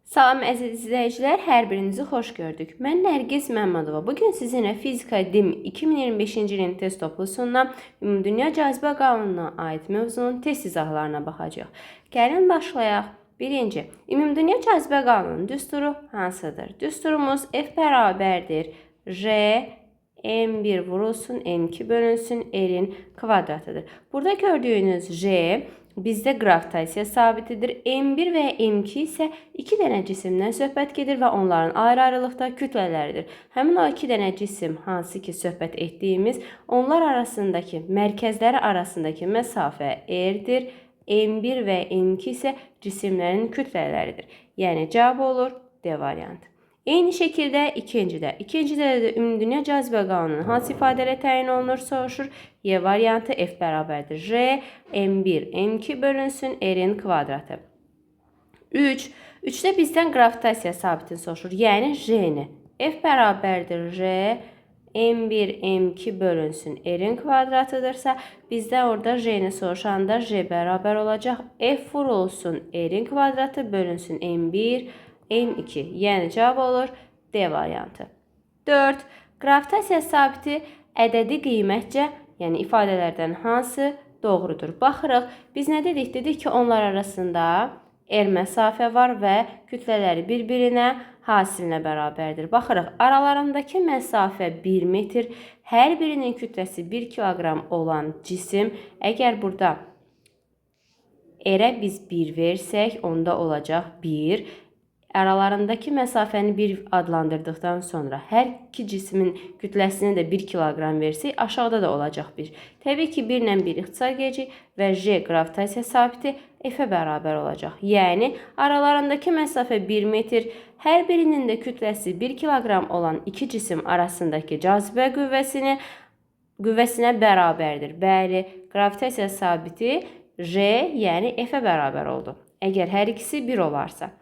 Salam əziz izləyicilər, hər birinizi xoş gördük. Mən Nərgiz Məmmədova. Bu gün sizinlə Fizika DİM 2025-ci ilin test toplusundan Ümumdünya Cazibə Qanununa aid mövzunun test izahlarına baxacağıq. Gəlin başlayaq. Birinci, Ümumdünya Cazibə Qanununun düsturu hansıdır? Düsturumuz F bərabərdir J M1 vurulsun M2 bölünsün R-in kvadratıdır. Burada gördüyünüz J bizdə qravitasiya sabitidir. M1 və M2 isə iki dənə cisimdən söhbət gedir və onların ayrı-ayrılıqda kütlələridir. Həmin o iki dənə cisim hansı ki söhbət etdiyimiz, onlar arasındakı mərkəzləri arasındakı məsafə R-dir. M1 və M2 isə cisimlərin kütlələridir. Yəni cavab olur D variantı. Eyni şəkildə ikincidə. İkincidə də Ümumdünya Cazibə Qanunu hansı ifadə ilə təyin olunur soruşur. Y variantı F bərabərdir J, M1, M2 bölünsün R-in kvadratı. 3. 3-də bizdən qravitasiya sabitini soruşur. Yəni J-ni. F bərabərdir J, M1, M2 bölünsün R-in kvadratıdırsa, bizdə orada J-ni soruşanda J bərabər olacaq. F vurulsun R-in kvadratı bölünsün M1, M2. Yəni cavab olur D variantı. 4. Qravitasiya sabiti ədədi qiymətcə, yəni ifadələrdən hansı doğrudur? Baxırıq. Biz nə dedik? Dedik ki, onlar arasında R məsafə var və kütlələri bir-birinə hasilinə bərabərdir. Baxırıq, aralarındakı məsafə 1 metr, hər birinin kütləsi 1 kiloqram olan cisim, əgər burada R-ə biz 1 versək, onda olacaq 1. Aralarındakı məsafəni 1 adlandırdıqdan sonra hər iki cismin kütləsini də 1 kiloqram versək, aşağıda da olacaq 1. Təbii ki, 1 ilə 1 ixtisar gedəcək və J qravitasiya sabiti F-ə bərabər olacaq. Yəni, aralarındakı məsafə 1 metr, hər birinin də kütləsi 1 kiloqram olan iki cisim arasındakı cazibə qüvvəsinə bərabərdir. Bəli, qravitasiya sabiti J, yəni F-ə bərabər oldu. Əgər hər ikisi 1 olarsa.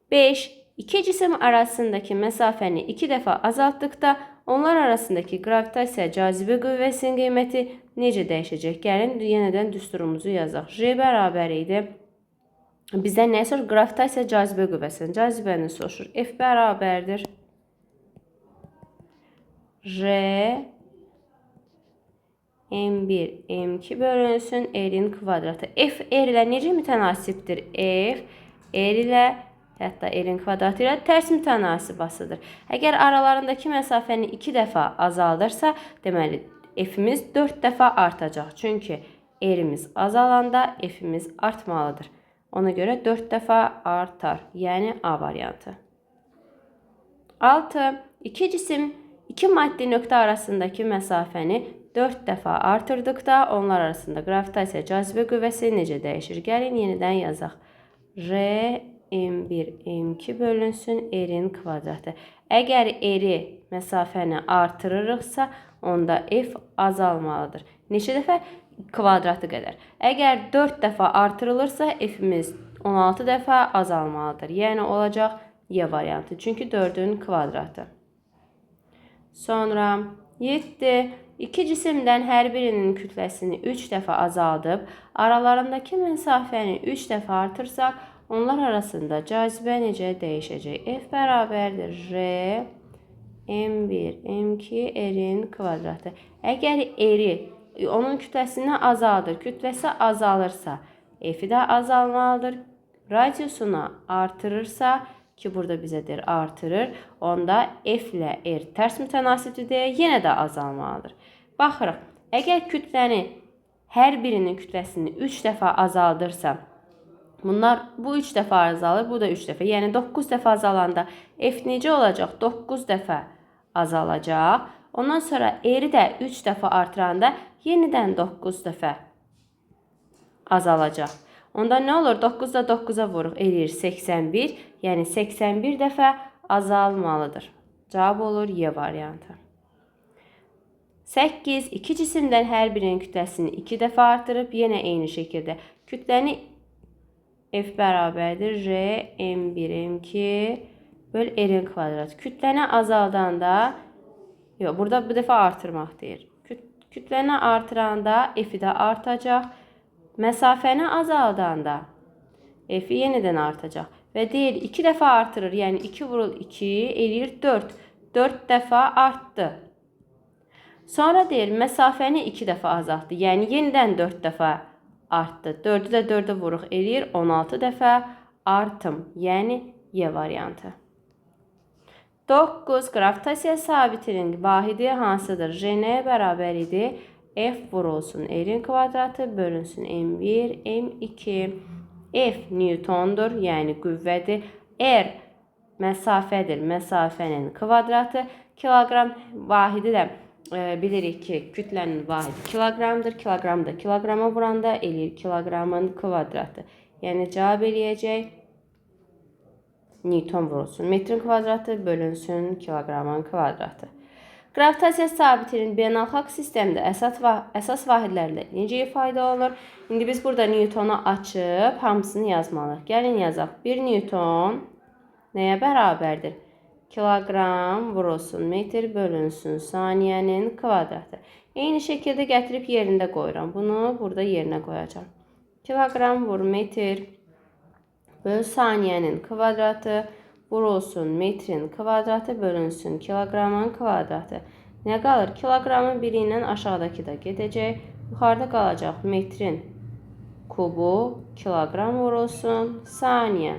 5. İki cisim arasındakı məsafəni 2 dəfə azaltdıqda onlar arasındakı qravitasiya cazibə qüvvəsinin qiyməti necə dəyişəcək? Gəlin yenidən düsturumuzu yazaq. J bərabər idi. Bizdən nə soruşur? Qravitasiya cazibə qüvvəsini. Cazibəni soruşur. F bərabərdir J M1 M2 bölünsün R-in kvadratı. F R ilə necə mütənasibdir? F R ilə, hətta R-in kvadratı ilə tərs mütənasibasıdır. Əgər aralarındakı məsafəni 2 dəfə azaldırsa, deməli F-imiz 4 dəfə artacaq. Çünki R-imiz azalanda F-imiz artmalıdır. Ona görə 4 dəfə artar. Yəni A variantı. 6. İki cisim iki maddi nöqtə arasındakı məsafəni 4 dəfə artırdıqda onlar arasında qravitasiya cazibə qüvvəsi necə dəyişir? Gəlin yenidən yazaq. R M1 M2 bölünsün R-in kvadratı. Əgər R-i məsafəni artırırıqsa, onda F azalmalıdır. Neçə dəfə? Kvadratı qədər. Əgər 4 dəfə artırılırsa, F-imiz 16 dəfə azalmalıdır. Yəni olacaq Y variantı. Çünki 4-ün kvadratı. Sonra 7. İki cisimdən hər birinin kütləsini 3 dəfə azaldıb, aralarındakı məsafəni 3 dəfə artırsaq, onlar arasında cazibə necə dəyişəcək? F bərabərdir J M1 M2 R-in kvadratı. Əgər R-i onun kütləsini azaldır, kütləsi azalırsa, F-i də azalmalıdır. Radiusunu artırırsa, ki burada bizə deyir artırır, onda F ilə R tərs mütənasibdir deyə yenə də azalmalıdır. Baxırıq, əgər kütləni hər birinin kütləsini 3 dəfə azaldırsa, bunlar bu 3 dəfə azalır, bu da 3 dəfə. Yəni 9 dəfə azalanda F necə olacaq? 9 dəfə azalacaq. Ondan sonra R-i də 3 dəfə artıranda yenidən 9 dəfə azalacaq. Onda nə olur? 9-da 9-a vuruq, eləyir 81. Yəni 81 dəfə azalmalıdır. Cavab olur Y variantı. 8. İki cisimdən hər birinin kütləsini 2 dəfə artırıb, yenə eyni şəkildə kütləni F bərabərdir J M1 M2 böl R-in kvadratı. Kütləni azaldanda, yox, burada bu dəfə artırmaq deyir. Kütləni artıranda F-i də artacaq. Məsafəni azaldanda F-i yenidən artacaq. Və deyir 2 dəfə artırır. Yəni 2 vurul 2 eləyir 4. 4 dəfə artdı. Sonra deyir məsafəni 2 dəfə azaltdı. Yəni yenidən 4 dəfə artdı. 4-ü də 4-ə vuruq eləyir 16 dəfə artım. Yəni Y variantı. 9. Qravitasiya sabitinin vahidi hansıdır? J nəyə bərabər idi? F vurulsun R-in kvadratı bölünsün M1, M2. F Newtondur, yəni qüvvədir. R məsafədir, məsafənin kvadratı. Kiloqram vahidi də bilirik ki, kütlənin vahidi kiloqramdır. Kiloqram da kiloqrama vuranda eləyir kiloqramın kvadratı. Yəni cavab eləyəcək Newton vurulsun metrin kvadratı bölünsün kiloqramın kvadratı. Qravitasiya sabitinin beynəlxalq sistemdə əsas vahidlərlə necə ifadə olunur? İndi biz burada Newtonu açıb hamısını yazmalıyıq. Gəlin yazaq. 1 Newton nəyə bərabərdir? Kiloqram vurulsun metr bölünsün saniyənin kvadratı. Eyni şəkildə gətirib yerində qoyuram. Bunu burada yerinə qoyacağam. Kiloqram vur metr böl saniyənin kvadratı vurulsun metrin kvadratı bölünsün kiloqramın kvadratı. Nə qalır? Kiloqramın biri ilə aşağıdakı da gedəcək. Yuxarıda qalacaq metrin kubu kiloqram vurulsun saniyə.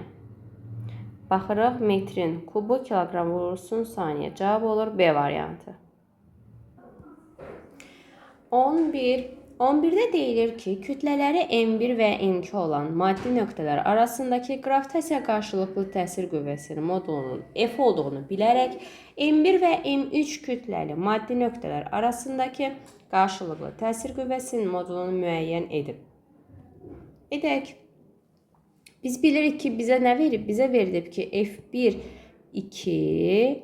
Baxırıq metrin kubu kiloqram vurulsun saniyə. Cavab olur B variantı. 11. 11-də deyilir ki, kütlələri M1 və M2 olan maddi nöqtələr arasındakı qravitasiya qarşılıqlı təsir qüvvəsinin modulunun F olduğunu bilərək M1 və M3 kütləli maddi nöqtələr arasındakı qarşılıqlı təsir qüvvəsinin modulunu müəyyən edin. Edək. Biz bilirik ki, bizə nə verib? Bizə verilib ki, F1, 2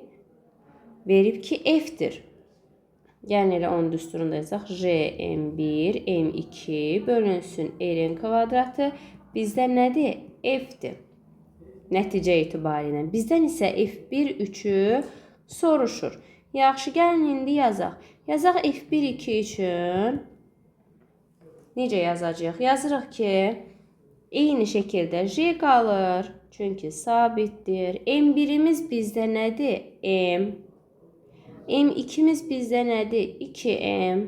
verib ki, F-dir. Yəni elə onun düsturunda yazaq. J, M1, M2 bölünsün R-in kvadratı. Bizdə nədir? F-dir. Nəticə etibarilə. Bizdən isə F1, 3-ü soruşur. Yaxşı, gəlin indi yazaq. Yazaq F1, 2 üçün. Necə yazacağıq? Yazırıq ki, eyni şəkildə J qalır. Çünki sabitdir. M1-imiz bizdə nədir? M. M2-miz bizdə nədir? 2M.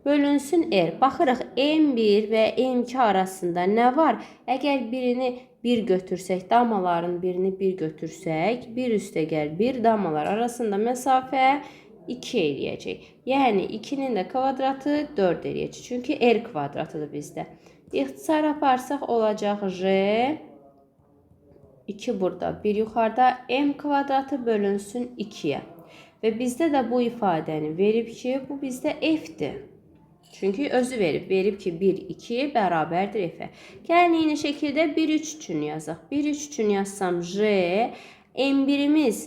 Bölünsün R. Baxırıq M1 və M2 arasında nə var? Əgər birini 1 götürsək, damaların birini 1 götürsək, 1 üstəgəl 1 damalar arasında məsafə 2 eləyəcək. Yəni 2-nin də kvadratı 4 eləyəcək. Çünki R kvadratıdır bizdə. İxtisar aparsaq olacaq J 2 burada, 1 yuxarıda, M kvadratı bölünsün 2-yə. Və bizdə də bu ifadəni verib ki, bu bizdə F-dir. Çünki özü verib. Verib ki, 1, 2 bərabərdir F-ə. Gəlin eyni şəkildə 1, 3 üçün yazaq. 1, 3 üçün yazsam J, M1-imiz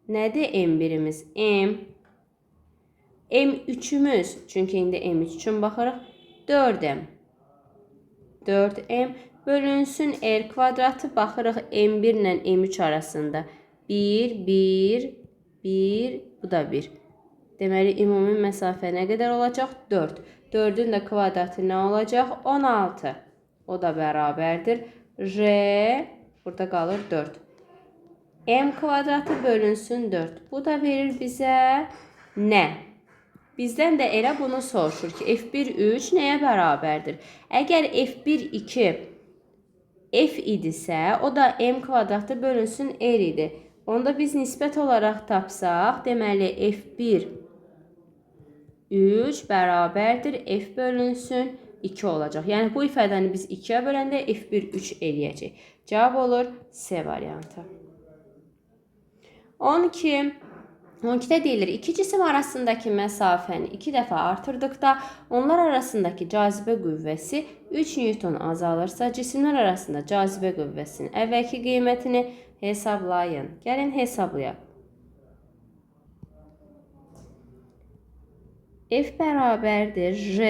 nədir M1-imiz? M. M3-ümüz, çünki indi M3 üçün baxırıq, 4M. 4M bölünsün R kvadratı, baxırıq M1 ilə M3 arasında. 1, 1, 1, bu da 1. Deməli, ümumi məsafə nə qədər olacaq? 4. 4-ün də kvadratı nə olacaq? 16. O da bərabərdir. J, burada qalır 4. M kvadratı bölünsün 4. Bu da verir bizə nə? Bizdən də elə bunu soruşur ki, F1, 3 nəyə bərabərdir? Əgər F1, 2 F idisə, o da M kvadratı bölünsün R idi. Onda biz nisbət olaraq tapsaq, deməli F1 3 bərabərdir F bölünsün 2 olacaq. Yəni bu ifadəni biz 2-yə böləndə F1 3 eləyəcək. Cavab olur C variantı. 12. 12-də deyilir, iki cisim arasındakı məsafəni 2 dəfə artırdıqda onlar arasındakı cazibə qüvvəsi 3 Newton azalırsa, cisimlər arasında cazibə qüvvəsinin əvvəlki qiymətini hesablayın. Gəlin hesablayaq. F bərabərdir J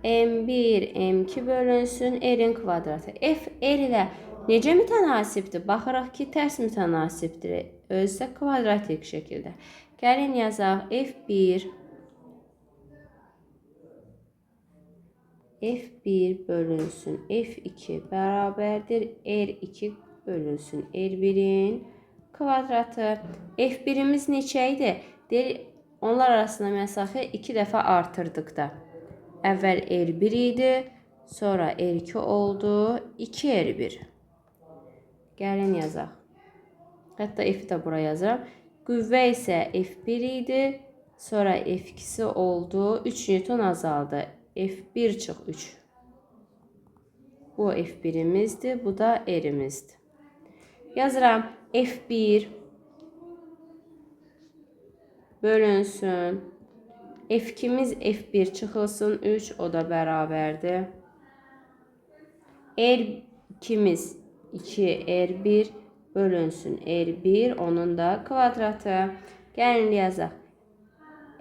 M1 M2 bölünsün R-in kvadratı. F R ilə necə mütənasibdir? Baxırıq ki, tərs mütənasibdir. Özü də kvadratik şəkildə. Gəlin yazaq. F1 F1 bölünsün F2 bərabərdir R2 bölünsün R1-in kvadratı. F1-imiz neçə idi? Deyir, onlar arasında məsafə 2 dəfə artırdıqda. Əvvəl R1 idi, sonra R2 oldu, 2R1. Gəlin yazaq. Hətta F-i də bura yazıram. Qüvvə isə F1 idi, sonra F2-si oldu, 3 Newton azaldı. F1 çıx 3. Bu F1-imizdir, bu da R-imizdir. Yazıram F1 bölünsün. F2-miz F1 çıxılsın 3, o da bərabərdir. R2-miz 2 R1 bölünsün R1, onun da kvadratı. Gəlin yazaq.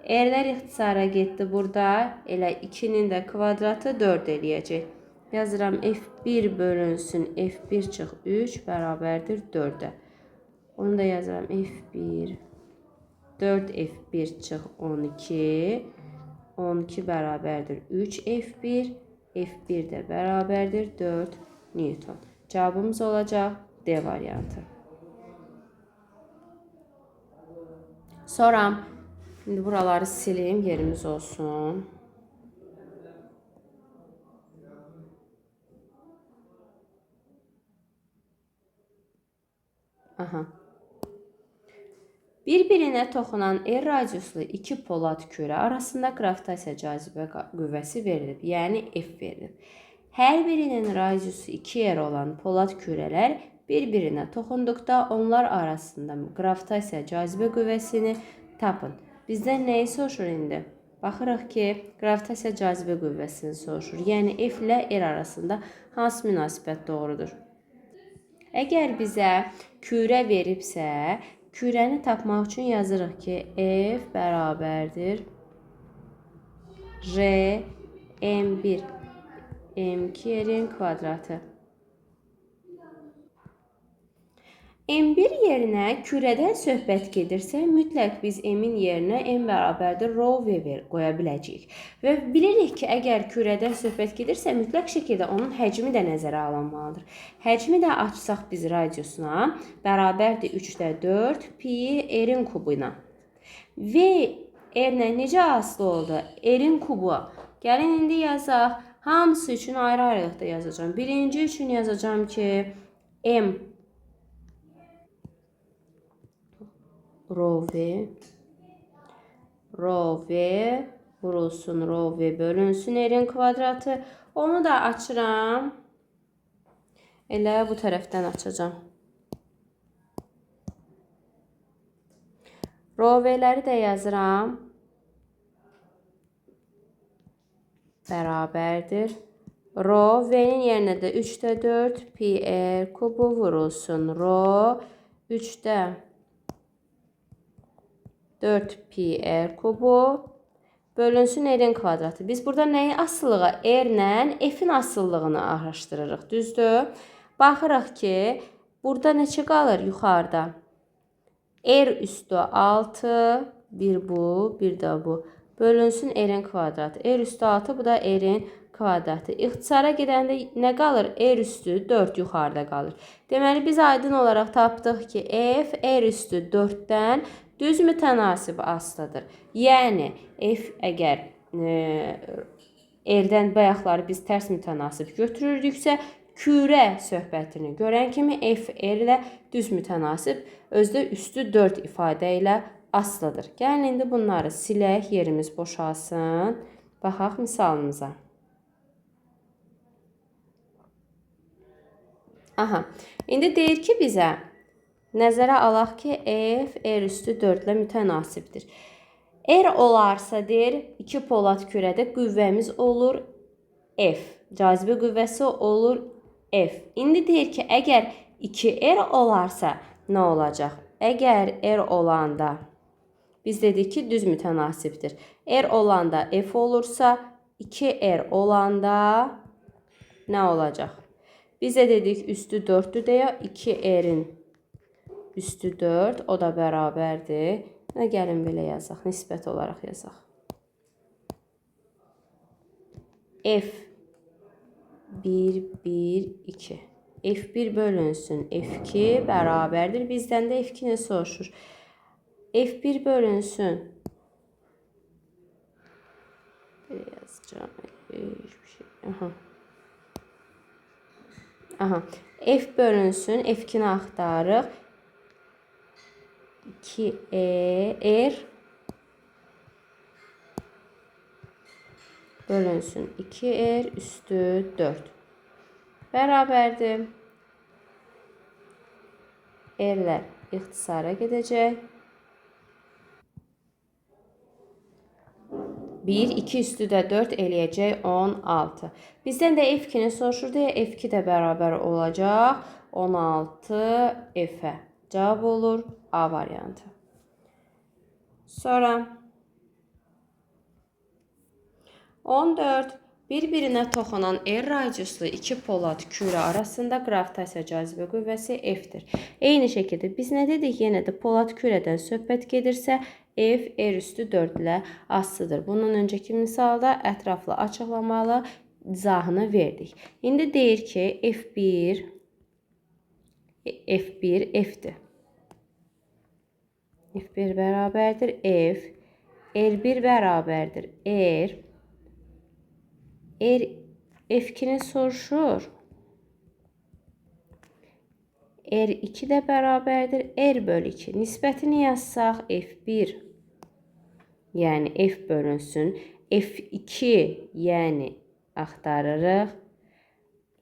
R-lər ixtisara getdi burada. Elə 2-nin də kvadratı 4 eləyəcək. Yazıram F1 bölünsün F1 çıx 3 bərabərdir 4-ə. Onu da yazıram F1 4 F1 çıx 12. 12 bərabərdir 3 F1. F1 də bərabərdir 4 Newton. Cavabımız olacaq D variantı. Sonra indi buraları silim, yerimiz olsun. Aha. Bir-birinə toxunan R radiuslu iki polad kürə arasında qravitasiya cazibə qüvvəsi verilib, yəni F verilib. Hər birinin radiusu 2R olan polad kürələr bir-birinə toxunduqda onlar arasında qravitasiya cazibə qüvvəsini tapın. Bizdən nəyi soruşur indi? Baxırıq ki, qravitasiya cazibə qüvvəsini soruşur. Yəni F ilə R arasında hansı münasibət doğrudur? Əgər bizə kürə veribsə, kürəni tapmaq üçün yazırıq ki, F bərabərdir R M1 M2 R-in kvadratı. M1 yerinə kürədən söhbət gedirsə, mütləq biz M-in yerinə M bərabərdir rho V qoya biləcəyik. Və bilirik ki, əgər kürədən söhbət gedirsə, mütləq şəkildə onun həcmi də nəzərə alınmalıdır. Həcmi də açsaq biz radiusuna, bərabərdir 3-də 4 pi R-in kubu ilə. V R-lə necə asılı oldu? R-in kubu. Gəlin indi yazaq. Hamısı üçün ayrı-ayrılıqda yazacağam. Birinci üçün yazacağam ki, M rho V rho V vurulsun rho V bölünsün R-in kvadratı. Onu da açıram. Elə bu tərəfdən açacağam. Rho V-ləri də yazıram. Bərabərdir. Rho V-nin yerinə də 3-də 4 pi R kubu vurulsun. Rho 3-də 4 pi R kubu bölünsün R-in kvadratı. Biz burada nəyi asılılığa? R-lə F-in asılılığını araşdırırıq. Düzdür? Baxırıq ki, burada neçə qalır yuxarıda? R üstü 6, bir bu, bir də bu. Bölünsün R-in kvadratı. R üstü 6, bu da R-in kvadratı. İxtisara gedəndə nə qalır? R üstü 4 yuxarıda qalır. Deməli, biz aydın olaraq tapdıq ki, F R üstü 4-dən düz mütənasib asılıdır. Yəni, F əgər R-dən bayaqları biz tərs mütənasib götürürdüksə, kürə söhbətini görən kimi F R ilə düz mütənasib, özdə üstü 4 ifadə ilə asılıdır. Gəlin indi bunları silək, yerimiz boşalsın. Baxaq misalımıza. Aha, indi deyir ki bizə, nəzərə alaq ki, F R üstü 4 ilə mütənasibdir. R olarsa deyir, iki polad kürədə qüvvəmiz olur F. Cazibə qüvvəsi olur F. İndi deyir ki, əgər 2R olarsa nə olacaq? Əgər R olanda, biz dedik ki, düz mütənasibdir. R olanda F olursa, 2R olanda nə olacaq? Biz də dedik üstü 4-dür deyə 2R-in üstü 4, o da bərabərdir. Nə gəlin belə yazaq, nisbət olaraq yazaq. F 1, 1, 2. F1 bölünsün F2 bərabərdir. Bizdən də F2-ni soruşur. F1 bölünsün. Belə yazacağım. Hiçbir şey. Aha. Aha. F bölünsün. F2-ni axtarırıq. 2E R bölünsün 2R üstü 4 bərabərdir. R-lər ixtisara gedəcək. 1, 2 üstü də 4 eləyəcək 16. Bizdən də F2-ni soruşur deyə F2 də bərabər olacaq 16 F-ə. Cavab olur A variantı. Sonra 14. Bir-birinə toxunan R radiuslu iki polad kürə arasında qravitasiya cazibə qüvvəsi F-dir. Eyni şəkildə biz nə dedik? Yenə də polad kürədən söhbət gedirsə F R üstü 4 ilə asılıdır. Bundan öncəki misalda ətraflı açıqlamalı izahını verdik. İndi deyir ki F1 F-dir. F1 bərabərdir F, R1 bərabərdir R, R F2-ni soruşur. R2 də bərabərdir R bölü 2. Nisbətini yazsaq F1, yəni F bölünsün. F2, yəni axtarırıq.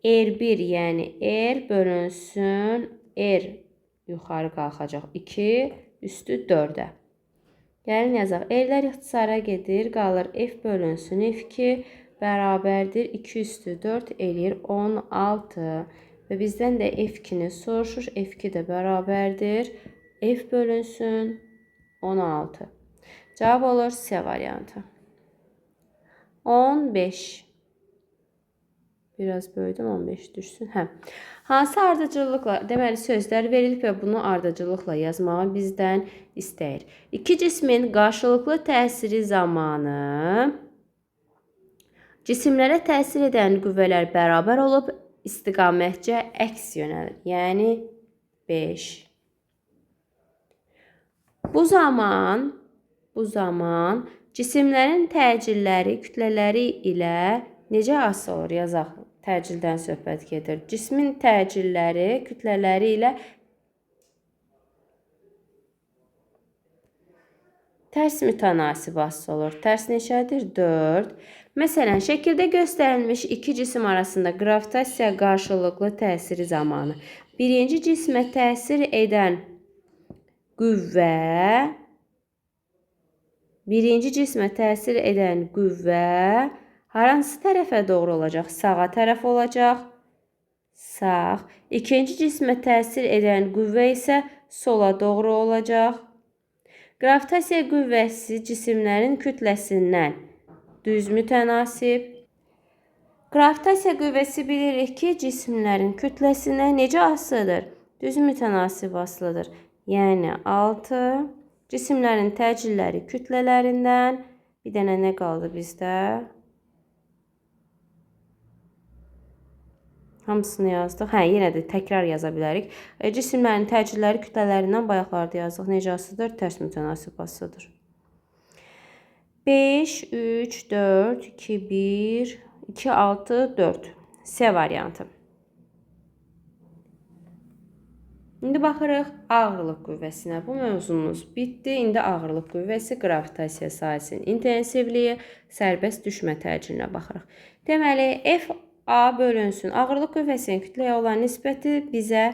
R1, yəni R bölünsün. R yuxarı qalxacaq 2, üstü 4-ə. Gəlin yazaq. R-lər ixtisara gedir, qalır F bölünsün F2 bərabərdir 2 üstü 4 eləyir 16. Və bizdən də F2-ni soruşur. F2 də bərabərdir F bölünsün 16. Cavab olur C variantı. 15. Biraz böyüdüm, 15 düşsün. Hə. Hansı ardıcıllıqla, deməli sözlər verilib və bunu ardıcıllıqla yazmağı bizdən istəyir. İki cismin qarşılıqlı təsiri zamanı cisimlərə təsir edən qüvvələr bərabər olub istiqamətcə əks yönəlir. Yəni 5. Bu zaman cisimlərin təcilləri kütlələri ilə necə asılı olur? Yazaq. Təcildən söhbət gedir. Cismin təcilləri kütlələri ilə tərs mütənasib asılı olur. Tərs neçədir? 4. Məsələn, şəkildə göstərilmiş iki cisim arasında qravitasiya qarşılıqlı təsiri zamanı birinci cismə təsir edən qüvvə hansı tərəfə doğru olacaq? Sağa tərəf olacaq. Sağ. İkinci cismə təsir edən qüvvə isə sola doğru olacaq. Qravitasiya qüvvəsi cisimlərin kütləsindən düz mütənasib. Qravitasiya qüvvəsi bilirik ki, cisimlərin kütləsindən necə asılıdır? Düz mütənasib asılıdır. Yəni 6. Cisimlərin təcilləri kütlələrindən. Bir dənə nə qaldı bizdə? Hamısını yazdıq. Hə, yenə də təkrar yaza bilərik. Cisimlərin təcilləri kütlələrindən bayaqlarda yazdıq. Necə asılıdır? Tərs mütənasib asılıdır. 5, 3, 4, 2, 1, 2, 6, 4. C variantı. İndi baxırıq ağırlıq qüvvəsinə. Bu mövzumuz bitdi. İndi ağırlıq qüvvəsi, qravitasiya sahəsinin intensivliyi, sərbəst düşmə təcilinə baxırıq. Deməli, F A bölünsün. Ağırlıq qüvvəsinin kütləyə olan nisbəti bizə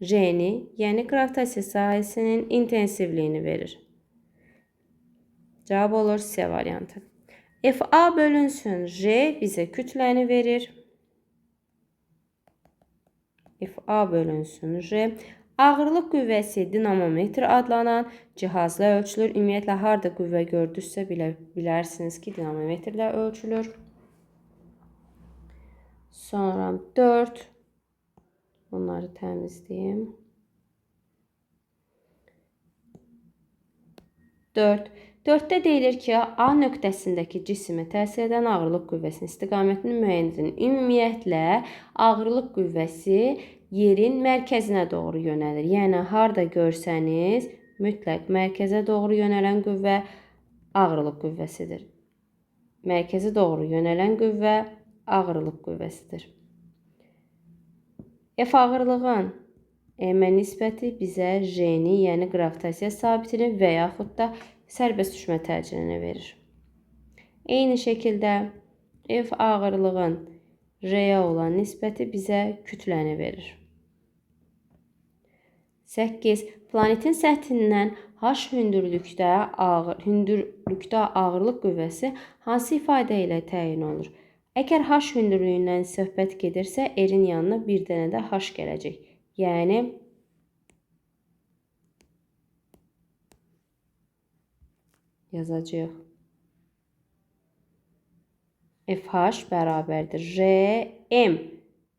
J-ni, yəni qravitasiya sahəsinin intensivliyini verir. Cavab olur C variantı. FA bölünsün J bizə kütləni verir. FA bölünsün J. Ağırlıq qüvvəsi dinamometr adlanan cihazla ölçülür. Ümumiyyətlə, harda qüvvə gördünüzsə bilərsiniz ki, dinamometrlə ölçülür. Sonra 4. Bunları təmizləyim. 4. 4-də deyilir ki, A nöqtəsindəki cisimə təsir edən ağırlıq qüvvəsinin istiqamətini müəyyən edin. Ümumiyyətlə, ağırlıq qüvvəsi yerin mərkəzinə doğru yönəlir. Yəni, harda görsəniz, mütləq mərkəzə doğru yönələn qüvvə ağırlıq qüvvəsidir. Mərkəzə doğru yönələn qüvvə ağırlıq qüvvəsidir. F ağırlığın M-ə nisbəti bizə J-ni, yəni qravitasiya sabitini və yaxud da sərbəst düşmə təcilini verir. Eyni şəkildə F ağırlığın J-yə olan nisbəti bizə kütləni verir. 8. Planetin səthindən H hündürlükdə ağırlıq qüvvəsi hansı ifadə ilə təyin olunur? Əgər H hündürlüyündən söhbət gedirsə, R-in yanına bir dənə də H gələcək. Yəni, yazacağıq. FH bərabərdir RM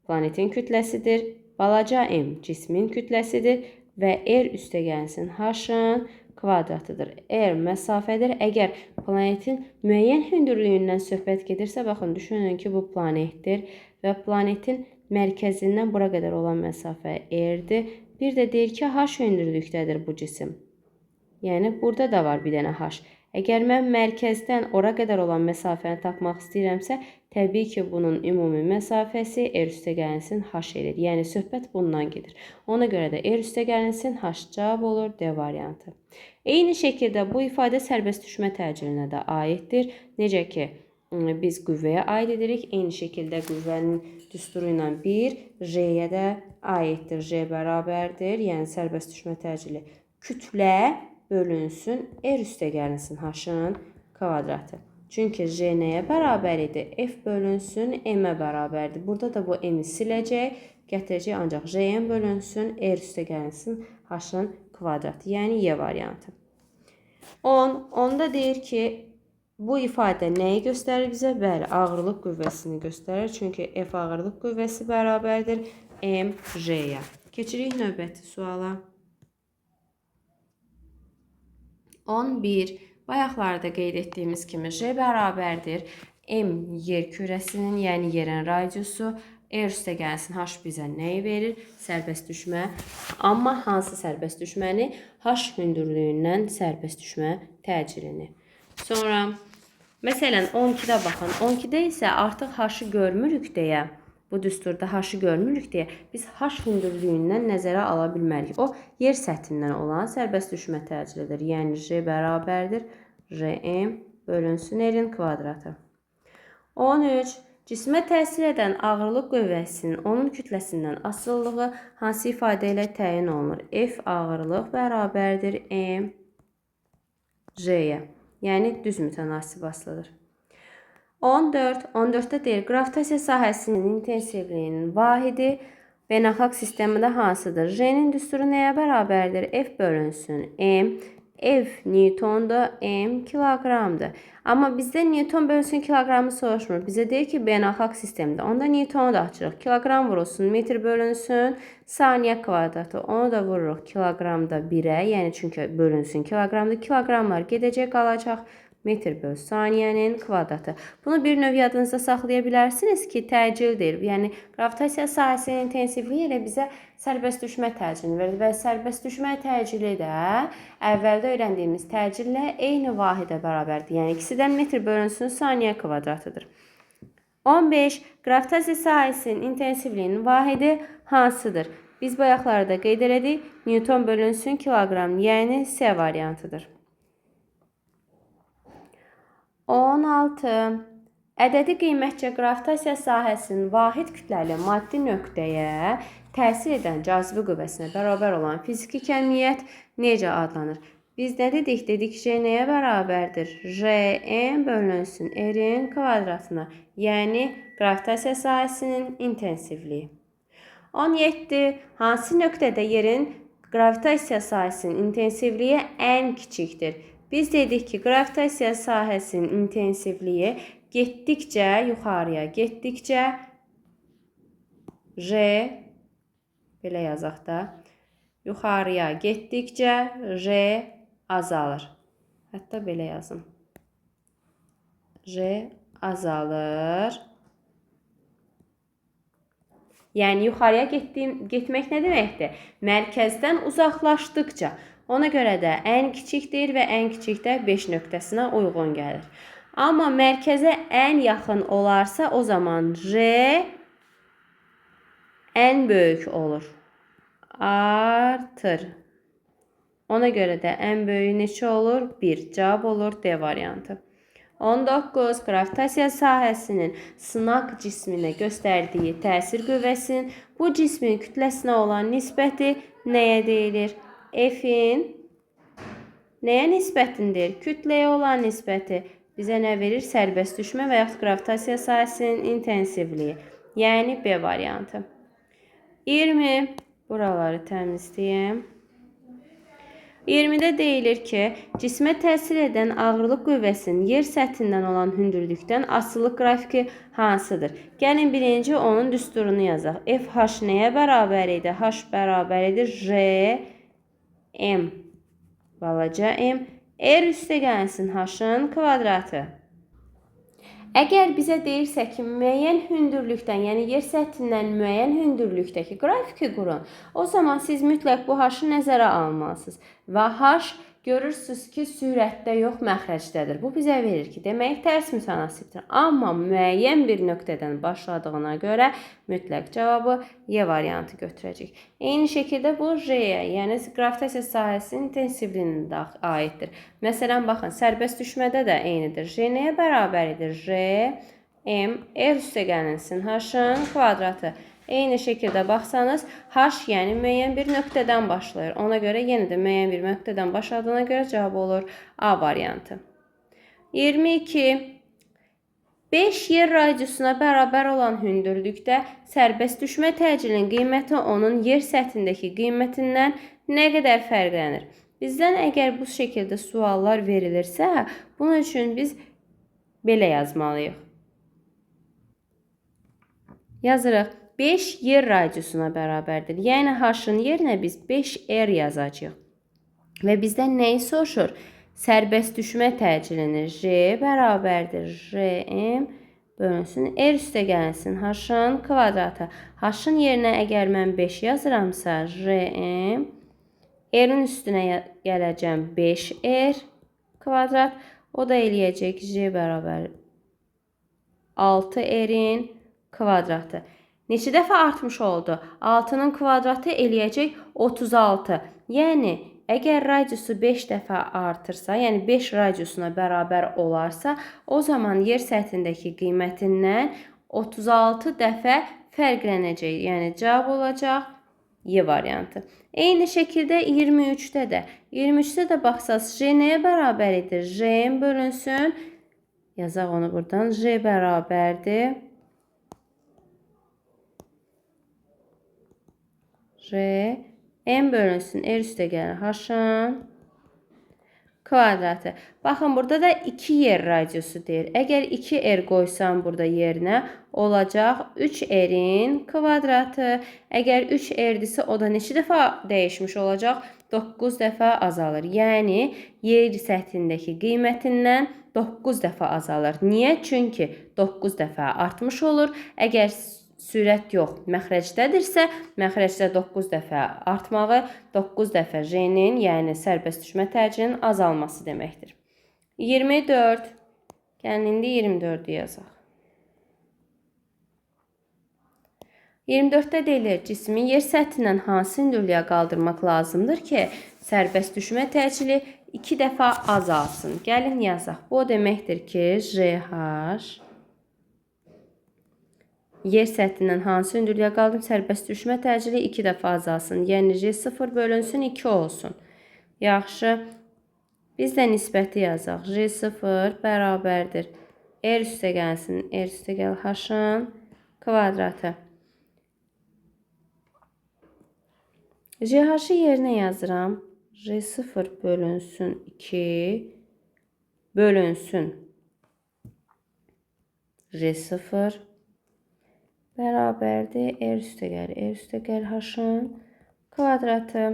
planetin kütləsidir, balaca m cismin kütləsidir və R üstəgəlsin H-ın kvadratıdır. R məsafədir. Əgər planetin müəyyən hündürlüyündən söhbət gedirsə, baxın, düşünün ki, bu planetdir və planetin mərkəzindən bura qədər olan məsafə R-dir. Bir də deyir ki, H hündürlükdədir bu cisim. Yəni, burada da var bir dənə H. Əgər mən mərkəzdən ora qədər olan məsafəni tapmaq istəyirəmsə, təbii ki, bunun ümumi məsafəsi R üstəgəlinsin H edir. Yəni, söhbət bundan gedir. Ona görə də R üstəgəlinsin H cavab olur, D variantı. Eyni şəkildə bu ifadə sərbəst düşmə təcillinə də aiddir. Necə ki, biz qüvvəyə aid edirik. Eyni şəkildə qüvvənin düsturu ilə 1, J-yə də aiddir. J bərabərdir, yəni sərbəst düşmə təcili kütlə bölünsün, R üstəgəlinsin H-ın kvadratı. Çünki J nəyə bərabər idi? F bölünsün, M-ə bərabərdir. Burada da bu M-i siləcək, gətirəcək ancaq JM bölünsün, R üstəgəlinsin H-ın kvadratı. Yəni Y variantı. 10. Onda deyir ki, bu ifadə nəyi göstərir bizə? Bəli, ağırlıq qüvvəsini göstərir. Çünki F ağırlıq qüvvəsi bərabərdir M J-yə. Keçirik növbəti suala. 11. Bayaqlarda qeyd etdiyimiz kimi J bərabərdir M yer kürəsinin, yəni yerin radiusu, R üstəgəlsin H bizə nəyi verir? Sərbəst düşmə. Amma hansı sərbəst düşməni? H hündürlüyündən sərbəst düşmə təcilini. Sonra, məsələn, 12-də baxın. 12-də isə artıq H-ı görmürük deyə, bu düsturda H-ı görmürük deyə biz H hündürlüyündən nəzərə ala bilmərik. O, yer səthindən olan sərbəst düşmə təcilidir. Yəni, J bərabərdir RM bölünsün R-in kvadratı. 13. Cismə təsir edən ağırlıq qüvvəsinin onun kütləsindən asılılığı hansı ifadə ilə təyin olunur? F ağırlıq bərabərdir M J-yə. Yəni, düz mütənasib asılıdır. 14. 14-də deyir, qravitasiya sahəsinin intensivliyinin vahidi beynəlxalq sistemində hansıdır? J-nin düsturu nəyə bərabərdir? F bölünsün M. F Newtondur, M kiloqramdır. Amma bizdə Newton bölünsün kiloqramı soruşmur. Bizə deyir ki, beynəlxalq sistemdə. Onda Newtonu da açırıq. Kiloqram vurulsun, metr bölünsün, saniyə kvadratı. Onu da vururuq kiloqramda 1-ə, yəni çünki bölünsün kiloqramda. Kiloqramlar gedəcək, qalacaq metr böl saniyənin kvadratı. Bunu bir növ yadınızda saxlaya bilərsiniz ki, təcil deyil. Yəni, qravitasiya sahəsinin intensivliyi elə bizə sərbəst düşmə təcilini verir və sərbəst düşmə təcili də əvvəldə öyrəndiyimiz təcillə eyni vahidə bərabərdir. Yəni, ikisi də metr bölünsün saniyə kvadratıdır. 15. Qravitasiya sahəsinin intensivliyinin vahidi hansıdır? Biz bayaqlarda qeyd elədik. Newton bölünsün kiloqram, yəni C variantıdır. 16. Ədədi qiymətcə qravitasiya sahəsinin vahid kütləli maddi nöqtəyə təsir edən cazibə qüvvəsinə bərabər olan fiziki kəmiyyət necə adlanır? Biz nə dedik? Dedik J nəyə bərabərdir? JM bölünsün R-in kvadratına, yəni qravitasiya sahəsinin intensivliyi. 17. Hansı nöqtədə yerin qravitasiya sahəsinin intensivliyi ən kiçikdir? Biz dedik ki, qravitasiya sahəsinin intensivliyi getdikcə yuxarıya, getdikcə J, belə yazaq da, yuxarıya getdikcə J azalır. Hətta belə yazım. J azalır. Yəni yuxarıya getmək nə deməkdir? Mərkəzdən uzaqlaşdıqca. Ona görə də ən kiçikdir və ən kiçik də 5 nöqtəsinə uyğun gəlir. Amma mərkəzə ən yaxın olarsa, o zaman J ən böyük olur. Artır. Ona görə də ən böyüyü neçə olur? 1. Cavab olur D variantı. 19. Qravitasiya sahəsinin sınaq cisminə göstərdiyi təsir qüvvəsinin bu cismin kütləsinə olan nisbəti nəyə deyilir? F-in nəyə nisbətindir? Kütləyə olan nisbəti bizə nə verir? Sərbəst düşmə və yaxud qravitasiya sahəsinin intensivliyi. Yəni B variantı. 20. Buraları təmizləyim. 20-də deyilir ki, cismə təsir edən ağırlıq qüvvəsinin yer səthindən olan hündürlükdən asılılıq qrafiki hansıdır? Gəlin birinci onun düsturunu yazaq. FH nəyə bərabər idi? H bərabər idi J, M, balaca M, R üstə gəlsin H-ın kvadratı. Əgər bizə deyirsə ki, müəyyən hündürlükdən, yəni yer səthindən müəyyən hündürlükdəki qrafiki qurun, o zaman siz mütləq bu H-ı nəzərə almalısınız. Və H görürsünüz ki, sürətdə yox, məxrəcdədir. Bu bizə verir ki, demək tərs mütənasibdir. Amma müəyyən bir nöqtədən başladığına görə mütləq cavabı Y variantı götürəcək. Eyni şəkildə bu J-yə, yəni qravitasiya sahəsinin intensivliyinə də aiddir. Məsələn, baxın, sərbəst düşmədə də eynidir. J nəyə bərabər edir? J, M, R üstə gəlinsin H-ın kvadratı. Eyni şəkildə baxsanız, H yəni müəyyən bir nöqtədən başlayır. Ona görə yenə də müəyyən bir nöqtədən başladığına görə cavab olur A variantı. 22. 5 yer radiusuna bərabər olan hündürlükdə sərbəst düşmə təcilinin qiyməti onun yer səthindəki qiymətindən nə qədər fərqlənir? Bizdən əgər bu şəkildə suallar verilirsə, bunun üçün biz belə yazmalıyıq. Yazırıq. 5 yer radiusuna bərabərdir. Yəni H-ın yerinə biz 5R yazacağıq. Və bizdən nəyi soruşur? Sərbəst düşmə təcilini J bərabərdir. JM bölünsün. R üstə gəlinsin. H-ın kvadratı. H-ın yerinə əgər mən 5 yazıramsa, JM R-in üstünə gələcəm 5R kvadrat. O da eləyəcək J bərabər 6R-in kvadratı. Neçə dəfə artmış oldu? 6-nın kvadratı eləyəcək 36. Yəni, əgər radiusu 5 dəfə artırsa, yəni 5 radiusuna bərabər olarsa, o zaman yer səthindəki qiymətindən 36 dəfə fərqlənəcək. Yəni, cavab olacaq Y variantı. Eyni şəkildə 23-də də. 23-də də baxsaz, J nəyə bərabər edir? J bölünsün. Yazaq onu buradan. J bərabərdir. J, M bölünsün, R üstə gəlir H-ın kvadratı. Baxın, burada da 2 yer radiusu deyir. Əgər 2R qoysam burada yerinə, olacaq 3R-in kvadratı. Əgər 3R-dirsə, o da neçə dəfə dəyişmiş olacaq? 9 dəfə azalır. Yəni, yer səthindəki qiymətindən 9 dəfə azalır. Niyə? Çünki 9 dəfə artmış olur. Əgər sürət yox, məxrəcdədirsə, məxrəcdə 9 dəfə artmağı, 9 dəfə J-nin, yəni sərbəst düşmə təcilinin azalması deməkdir. 24. Gəlin, indi 24-ü yazaq. 24-də deyilir, cismi yer səthindən hansı hündürlüyə qaldırmaq lazımdır ki, sərbəst düşmə təcili 2 dəfə azalsın. Gəlin, yazaq. Bu o deməkdir ki, JH yer səthindən hansı hündürlüyə qaldım? Sərbəst düşmə təcili 2 dəfə azalsın. Yəni, J0 bölünsün 2 olsun. Yaxşı. Biz də nisbəti yazaq. J0 bərabərdir. R üstə gəlsin. R üstə gəl H-ın kvadratı. JH-ı yerinə yazıram. J0 bölünsün 2 bölünsün J0 bərabərdir. R üstə gəl, R üstə gəl H-ın kvadratı.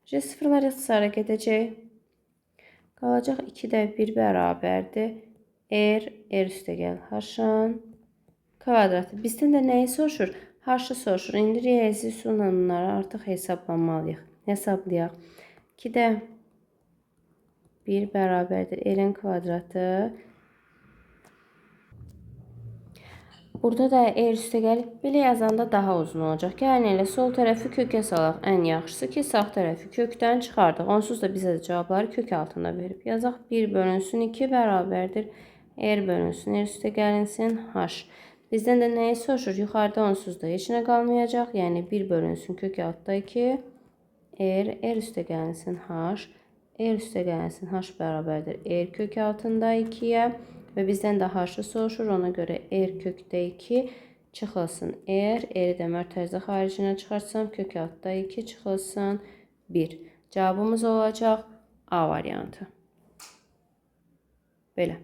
J0-lar ixtisara gedəcək. Qalacaq 2-də 1 bərabərdir. R, R üstəgəl H-ın kvadratı. Bizdən də nəyi soruşur? H-ı soruşur. İndi riyazi üsulla bunları artıq hesablamalıyıq. Hesablayaq. 2-də 1 bərabərdir R-in kvadratı. Burada da R üstəgəl belə yazanda daha uzun olacaq. Gəlin elə sol tərəfi kökə salaq. Ən yaxşısı ki, sağ tərəfi kökdən çıxardıq. Onsuz da bizə də cavabları kök altında verib. Yazaq 1 bölünsün 2 bərabərdir. R bölünsün, R üstəgəlinsin H. Bizdən də nəyi soruşur? Yuxarıda onsuz da heç nə qalmayacaq. Yəni 1 bölünsün kök altda 2. R, R üstəgəlinsin H. R üstəgəlinsin H bərabərdir R kök altında 2-yə. Və bizdən də H-ı soruşur. Ona görə R kökdə 2 çıxılsın R. R-i də mərtəzə xaricinə çıxartsam kök altda 2 çıxılsın 1. Cavabımız olacaq A variantı. Belə.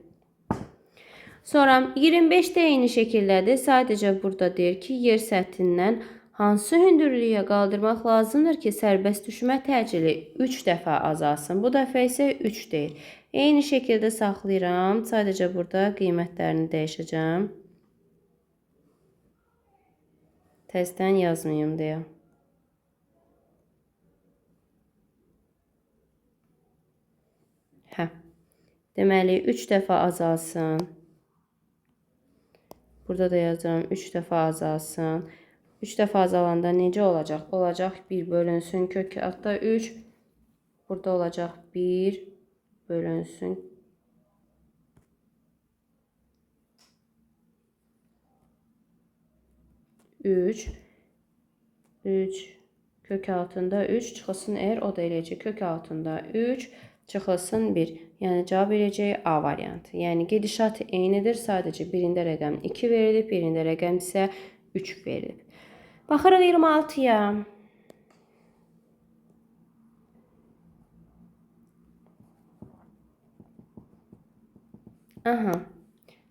Sonra 25 də eyni şəkildədir. Sadəcə burada deyir ki, yer səthindən hansı hündürlüyə qaldırmaq lazımdır ki, sərbəst düşmə təcili 3 dəfə azalsın. Bu dəfə isə 3 deyir. Eyni şəkildə saxlayıram. Sadəcə burada qiymətlərini dəyişəcəm. Təzdən yazmayım deyə. Hə. Deməli, 3 dəfə azalsın. Burada da yazıram 3 dəfə azalsın. 3 dəfə azalanda necə olacaq? Olacaq 1 bölünsün kök altda 3. Burada olacaq 1 bölünsün 3. 3 kök altında 3 çıxılsın R, o da eləyəcək kök altında 3 çıxılsın 1. Yəni cavab eləyəcək A variantı. Yəni gedişat eynidir. Sadəcə birində rəqəm 2 verilib, birində rəqəm isə 3 verilib. Baxırıq 26-ya. Aha.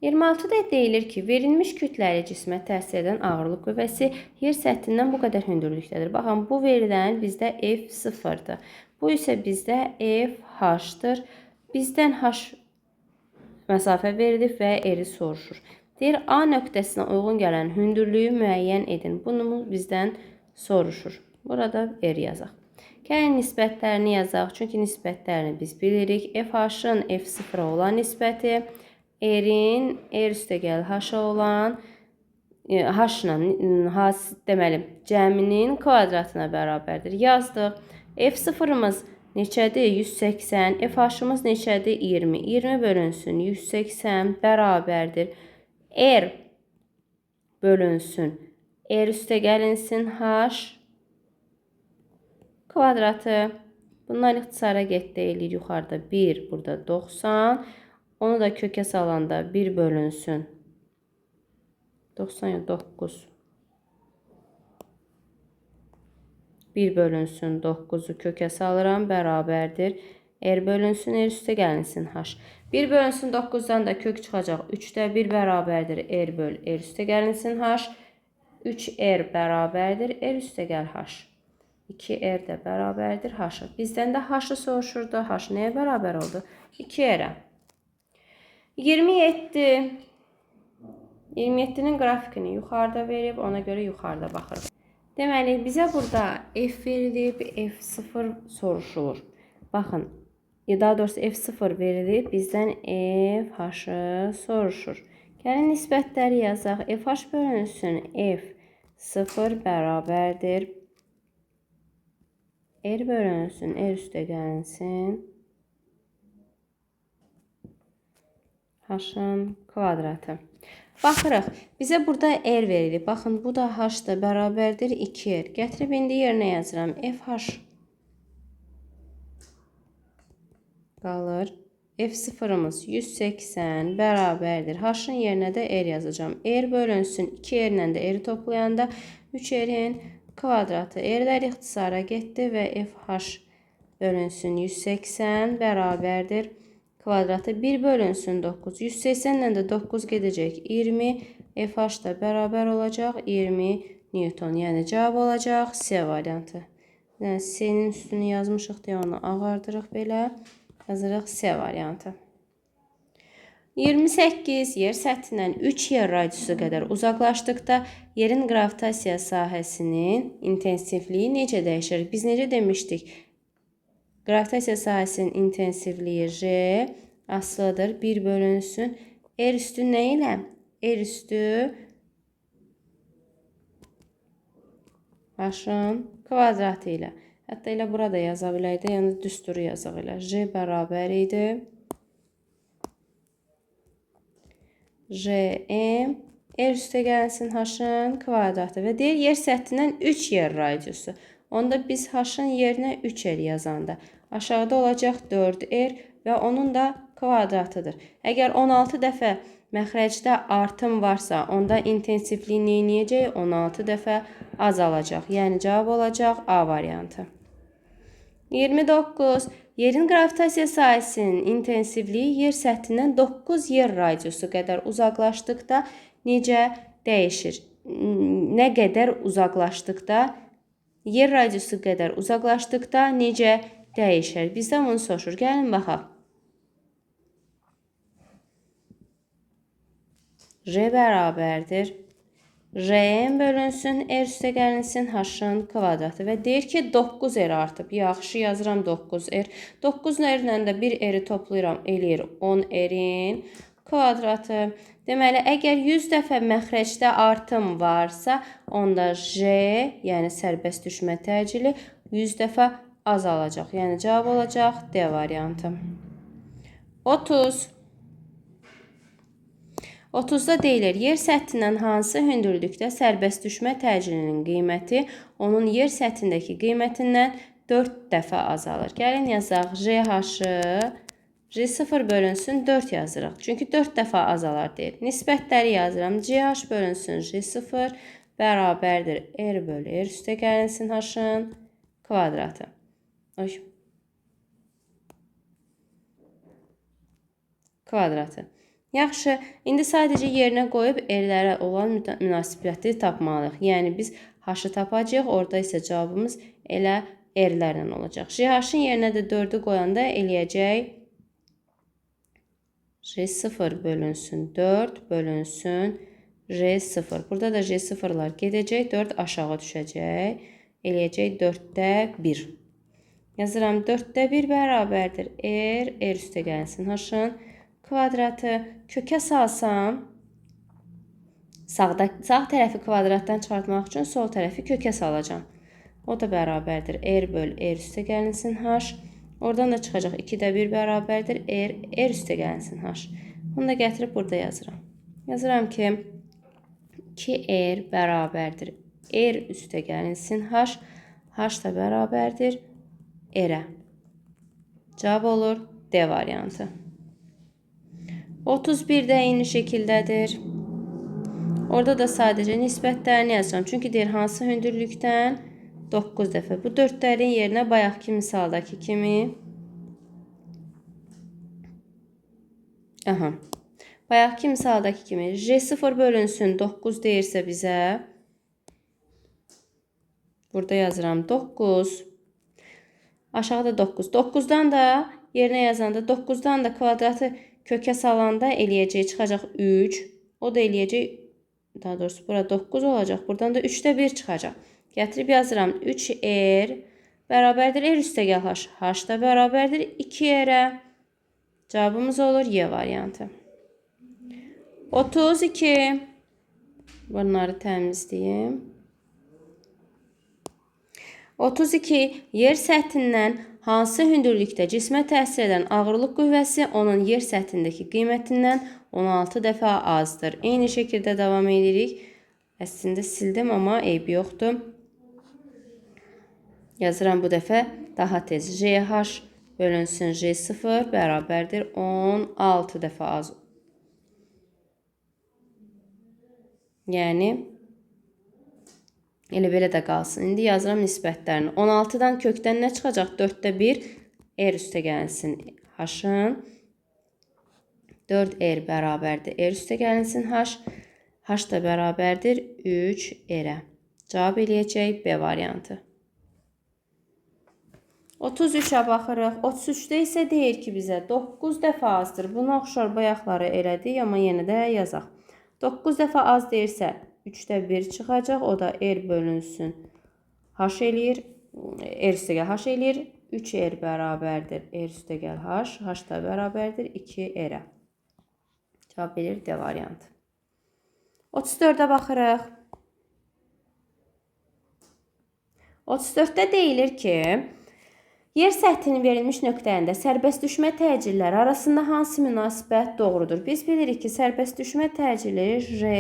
26-da deyilir ki, verilmiş kütləli cismə təsir edən ağırlıq qüvvəsi yer səthindən bu qədər hündürlükdədir. Baxın, bu verilən bizdə F0-dır. Bu isə bizdə FH-dır. Bizdən H məsafə verilib və R-i soruşur. Deyir, A nöqtəsinə uyğun gələn hündürlüyü müəyyən edin. Bunu bizdən soruşur. Burada R yazaq. Gəlin nisbətlərini yazaq. Çünki nisbətlərini biz bilirik. FH-ın F0-a olan nisbəti, R-in R üstəgəl H-a olan H-la deməli cəminin kvadratına bərabərdir. Yazdıq. F0-ımız neçədir? 180. FH-ımız neçədir? 20. 20 bölünsün 180 bərabərdir. R bölünsün. R üstəgəlinsin H kvadratı. Bunlar ixtisara getdi eləyir. Yuxarıda 1, burada 90. Onu da kökə salanda 1 bölünsün. 99. 1 bölünsün 9-u kökə salıram, bərabərdir. R bölünsün, R üstə gəlinsin H. 1 bölünsün 9-dan da kök çıxacaq. 3-də 1 bərabərdir. R böl, R üstə gəlinsin H. 3R bərabərdir. R üstə gəl H. 2R də bərabərdir H-a. Bizdən də H-ı soruşurdu. H nəyə bərabər oldu? 2R-ə. 27. 27-nin qrafikini yuxarıda verib, ona görə yuxarıda baxırıq. Deməli, bizə burada F verilib, F0 soruşulur. Baxın, daha doğrusu F0 verilib, bizdən FH-ı soruşur. Gəlin nisbətləri yazaq. FH bölünsün F0 bərabərdir. R bölünsün, R üstə gəlinsin. H-ın kvadratı. Baxırıq, bizə burada R verilib. Baxın, bu da H da bərabərdir 2R. Gətirib indi yerinə yazıram. FH qalır. F0-ımız 180 bərabərdir. H-ın yerinə də R yazacağam. R bölünsün 2R ilə də R-i toplayanda 3R-in kvadratı. R-lər ixtisara getdi və FH bölünsün 180 bərabərdir. Kvadratı 1 bölünsün 9. 180 ilə də 9 gedəcək. 20. FH da bərabər olacaq 20 Newton. Yəni cavab olacaq C variantı. Yəni C-nin üstünü yazmışıq deyə onu ağardırıq belə. Yazırıq C variantı. 28. Yer səthindən 3 yer radiusu qədər uzaqlaşdıqda yerin qravitasiya sahəsinin intensivliyi necə dəyişir? Biz necə demişdik? Qravitasiya sahəsinin intensivliyi J asılıdır. 1 bölünsün. R üstü nə ilə? R üstü H-ın kvadratı ilə. Hətta elə burada yaza biləydi, yəni düsturu yazaq elə. J bərabər idi. JM R üstə gəlsin H-ın kvadratı və deyir yer səthindən 3 yer radiusu. Onda biz H-ın yerinə 3R yazanda aşağıda olacaq 4R və onun da kvadratıdır. Əgər 16 dəfə məxrəcdə artım varsa, onda intensivlik nə eləyəcək? 16 dəfə azalacaq. Yəni cavab olacaq A variantı. 29. Yerin qravitasiya sahəsinin intensivliyi yer səthindən 9 yer radiusu qədər uzaqlaşdıqda necə dəyişir? Nə qədər uzaqlaşdıqda, yer radiusu qədər uzaqlaşdıqda necə dəyişir? Bizdən bunu soruşur. Gəlin baxaq. J bərabərdir. Rm bölünsün, R üstə gəlinsin H-ın kvadratı və deyir ki, 9R artıb. Yaxşı, yazıram 9R. 9R ilə də 1 R-i toplayıram, eləyir 10R-in kvadratı. Deməli, əgər 100 dəfə məxrəcdə artım varsa, onda J, yəni sərbəst düşmə təcili 100 dəfə azalacaq. Yəni, cavab olacaq D variantı. 30. 30-da deyilir, yer səthindən hansı hündürlükdə sərbəst düşmə təcilinin qiyməti onun yer səthindəki qiymətindən 4 dəfə azalır. Gəlin yazaq, JH-ı J0 bölünsün 4 yazırıq. Çünki 4 dəfə azalar deyir. Nisbətləri yazıram. CH bölünsün J0 bərabərdir R bölü R üstə gəlinsin H-ın kvadratı. Oy. Kvadratı. Yaxşı, indi sadəcə yerinə qoyub R-lərə olan münasibəti tapmalıyıq. Yəni, biz H-ı tapacağıq, orada isə cavabımız elə R-lərlə olacaq. JH-ın yerinə də 4-ü qoyanda eləyəcək J0 bölünsün 4 bölünsün J0. Burada da J0-lar gedəcək, 4 aşağı düşəcək. Eləyəcək 4-də 1. Yazıram, 4-də 1 bərabərdir. R, R üstə gəlsin H-ın kvadratı. Kökə salsam, sağ tərəfi kvadratdan çıxartmaq üçün sol tərəfi kökə salacağam. O da bərabərdir. R böl R üstə gəlinsin H. Oradan da çıxacaq 2-də 1 bərabərdir. R, R üstə gəlinsin H. Bunu da gətirib burada yazıram. Yazıram ki, 2R bərabərdir. R üstə gəlinsin H. H da bərabərdir R-ə. Cavab olur D variantı. 31 də eyni şəkildədir. Orada da sadəcə nisbətlərini yazacağam. Çünki deyir, hansı hündürlükdən? 9 dəfə. Bu 4-lərin yerinə bayaqki misaldakı kimi. Aha. Bayaqki misaldakı kimi. J0 bölünsün 9 deyirsə bizə. Burada yazıram 9. Aşağıda 9. 9-dan da yerinə yazanda 9-dan da kvadratı kökə salanda eləyəcək, çıxacaq 3. O da eləyəcək, daha doğrusu bura 9 olacaq. Buradan da 3-də 1 çıxacaq. Gətirib yazıram 3R bərabərdir R üstə gəl H. H da bərabərdir 2R-ə. Cavabımız olur Y variantı. 32. Bunları təmizləyim. 32. Yer səthindən hansı hündürlükdə cismə təsir edən ağırlıq qüvvəsi onun yer səthindəki qiymətindən 16 dəfə azdır. Eyni şəkildə davam edirik. Əslində sildim, amma eybi yoxdur. Yazıram bu dəfə daha tez. JH bölünsün J0 bərabərdir 16 dəfə az. Yəni, elə belə də qalsın. İndi yazıram nisbətlərini. 16-dan kökdən nə çıxacaq? 4-də 1 R üstə gəlinsin H-ın. 4R bərabərdir R üstə gəlinsin H. H da bərabərdir 3R-ə. Cavab eləyəcək B variantı. 33-ə baxırıq. 33-də isə deyir ki, bizə 9 dəfə azdır. Buna oxşar bayaqları elədik, amma yenə də yazaq. 9 dəfə az deyirsə 3-də 1 çıxacaq. O da R bölünsün. H eləyir. R üstəgəl H eləyir. 3R bərabərdir. R üstəgəl H. H da bərabərdir 2R-ə. Cavab verir D variantı. 34-ə baxırıq. 34-də deyilir ki, yer səthinin verilmiş nöqtələrində sərbəst düşmə təcilləri arasında hansı münasibət doğrudur? Biz bilirik ki, sərbəst düşmə təcili J,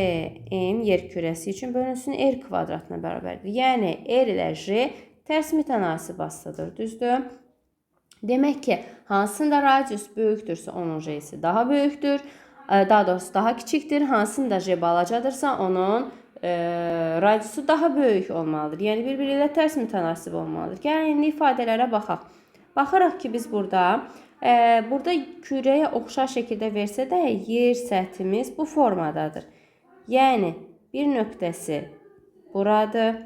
M yer kürəsi üçün bölünsün R kvadratına bərabərdir. Yəni, R ilə J tərs mütənasib asılıdır, düzdür? Demək ki, hansında radius böyükdürsə, onun J-si daha böyükdür. Daha doğrusu daha kiçikdir. Hansında J balacadırsa, onun radiusu daha böyük olmalıdır. Yəni, bir-biri ilə tərs mütənasib olmalıdır. Gəlin, indi ifadələrə baxaq. Baxırıq ki, biz burada, burada kürəyə oxşar şəkildə versə də yer səthimiz bu formadadır. Yəni, bir nöqtəsi buradır,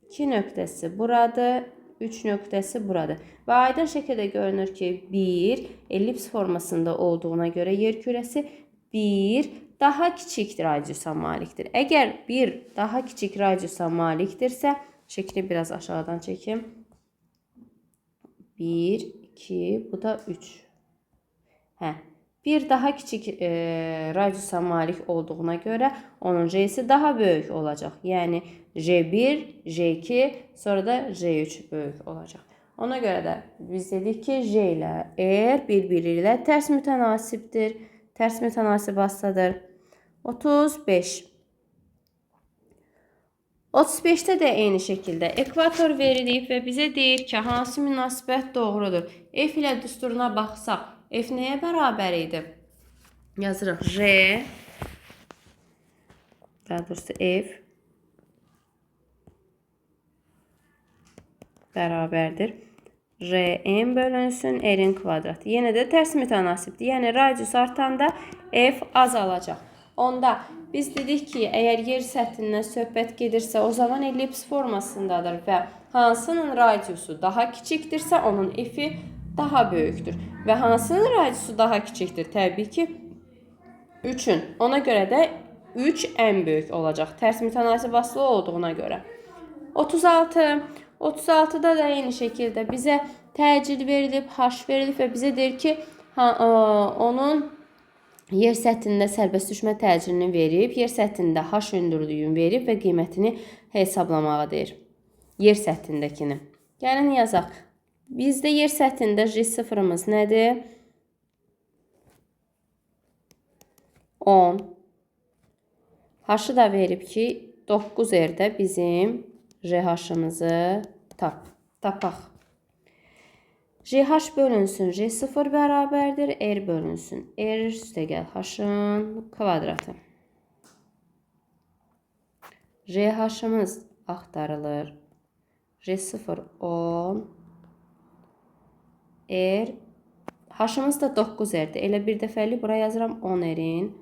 2 nöqtəsi buradır, 3 nöqtəsi buradır. Və aydın şəkildə görünür ki, 1 ellips formasında olduğuna görə yer kürəsi 1 daha kiçik radiusa malikdir. Əgər 1 daha kiçik radiusa malikdirsə, şəkli biraz aşağıdan çəkim. 1, 2, bu da 3. Hə, 1 daha kiçik radiusa malik olduğuna görə onun J'si daha böyük olacaq. Yəni J1, J2, sonra da J3 böyük olacaq. Ona görə də biz dedik ki, J ilə R bir-biri ilə tərs mütənasibdir. Tərs mütənasib asılıdır. 35. 35-də də eyni şəkildə ekvator verilib və bizə deyir ki, hansı münasibət doğrudur. F ilə düsturuna baxsaq, F nəyə bərabər idi? Yazırıq J, daha doğrusu F bərabərdir. RM bölünsün R-in kvadratı. Yenə də tərs mütənasibdir. Yəni, radius artanda F azalacaq. Onda biz dedik ki, əgər yer səthindən söhbət gedirsə, o zaman ellips formasındadır və hansının radiusu daha kiçikdirsə, onun F-i daha böyükdür. Və hansının radiusu daha kiçikdir? Təbii ki, 3-ün. Ona görə də 3 ən böyük olacaq. Tərs mütənasib asılı olduğuna görə. 36. 36-da da eyni şəkildə bizə təcil verilib, H verilib və bizə deyir ki, onun yer səthində sərbəst düşmə təcilini verib, yer səthində H hündürlüyünü verib və qiymətini hesablamağa deyir. Yer səthindəkini. Gəlin yazaq. Bizdə yer səthində J0-ımız nədir? 10. H-ı da verib ki, 9 R-də bizim RH-ımızı tapaq. RH bölünsün J0 bərabərdir. R bölünsün R üstəgəl H-ın kvadratı. RH-ımız axtarılır. J0 10. R. H-ımız da 9 R-dir. Elə bir dəfəlik bura yazıram 10 R-in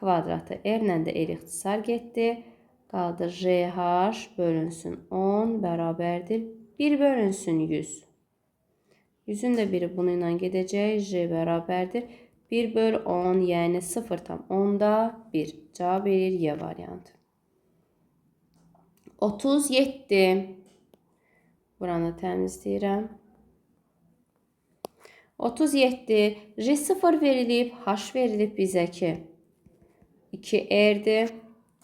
kvadratı. R ilə də R ixtisar getdi. Qaldı RH bölünsün 10 bərabərdir. 1 bölünsün 100. 100-ün də biri bununla gedəcək. J bərabərdir. 1 böl 10, yəni 0,1. Cavab verir Y variantı. 37. Buranı təmizləyirəm. 37. J0 verilib, H verilib bizə ki 2R-dir.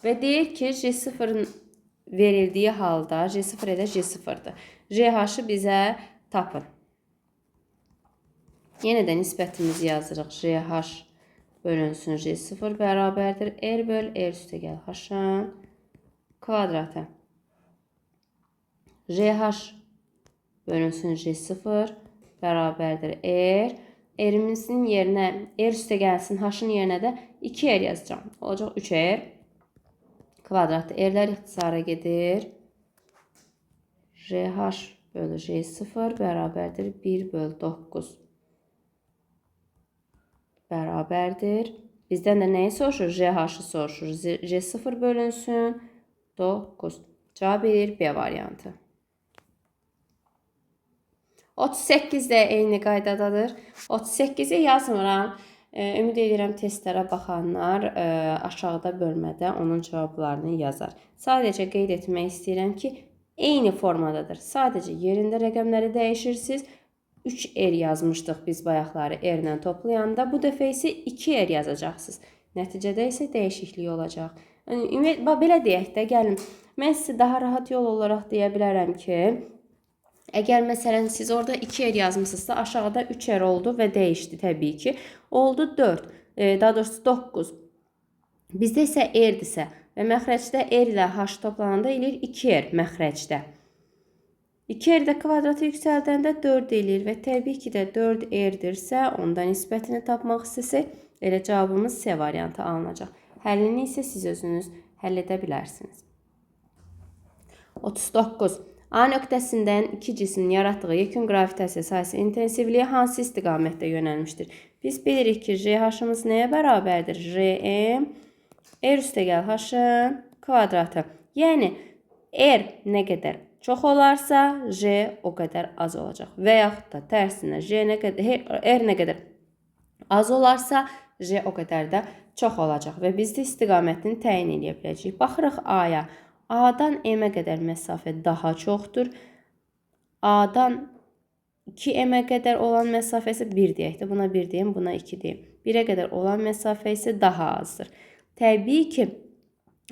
Və deyir ki, J0-ın verildiyi halda J0 elə J0-dır. RH-ı bizə tapın. Yenə də nisbətimizi yazırıq. RH bölünsün J0 bərabərdir. R böl R üstəgəl H-ın kvadratı. RH bölünsün J0 bərabərdir R. R-imizin yerinə R üstəgəlsin H-ın yerinə də 2R yazacağam. Olacaq 3R kvadratı. R-lər ixtisara gedir. RH bölü J0 bərabərdir 1 böl 9 bərabərdir. Bizdən də nəyi soruşur? RH-ı soruşur. J0 bölünsün 9. Cavab verir B variantı. 38 də eyni qaydadadır. 38-i yazmıram. Ümid edirəm testlərə baxanlar aşağıda bölmədə onun cavablarını yazar. Sadəcə qeyd etmək istəyirəm ki, eyni formadadır. Sadəcə yerində rəqəmləri dəyişirsiniz. 3R yazmışdıq biz bayaqları R ilə toplayanda. Bu dəfə isə 2R yazacaqsınız. Nəticədə isə dəyişiklik olacaq. Yəni, belə deyək də, gəlin. Mən sizə daha rahat yol olaraq deyə bilərəm ki, əgər məsələn siz orada 2R yazmısınızsa, aşağıda 3R oldu və dəyişdi təbii ki. Oldu 4, daha doğrusu 9. Bizdə isə R-dirsə və məxrəcdə R ilə H toplananda eləyir 2R məxrəcdə. 2R də kvadratı yüksəldəndə 4 eləyir və təbii ki də 4R-dirsə, onda nisbətini tapmaq istəsək, elə cavabımız C variantı alınacaq. Həllini isə siz özünüz həll edə bilərsiniz. 39. A nöqtəsindən iki cismin yaratdığı yekun qravitasiya sayısı intensivliyi hansı istiqamətdə yönəlmişdir? Biz bilirik ki, JH-ımız nəyə bərabərdir? JM R üstəgəl H-ın kvadratı. Yəni, R nə qədər çox olarsa, J o qədər az olacaq. Və yaxud da tərsinə, J nə qədər, R nə qədər az olarsa, J o qədər də çox olacaq. Və biz də istiqamətini təyin edə biləcəyik. Baxırıq A-ya. A-dan M-ə qədər məsafə daha çoxdur. A-dan 2M-ə qədər olan məsafəsi 1 deyək də. Buna 1 deyim, buna 2 deyim. 1-ə qədər olan məsafə isə daha azdır. Təbii ki,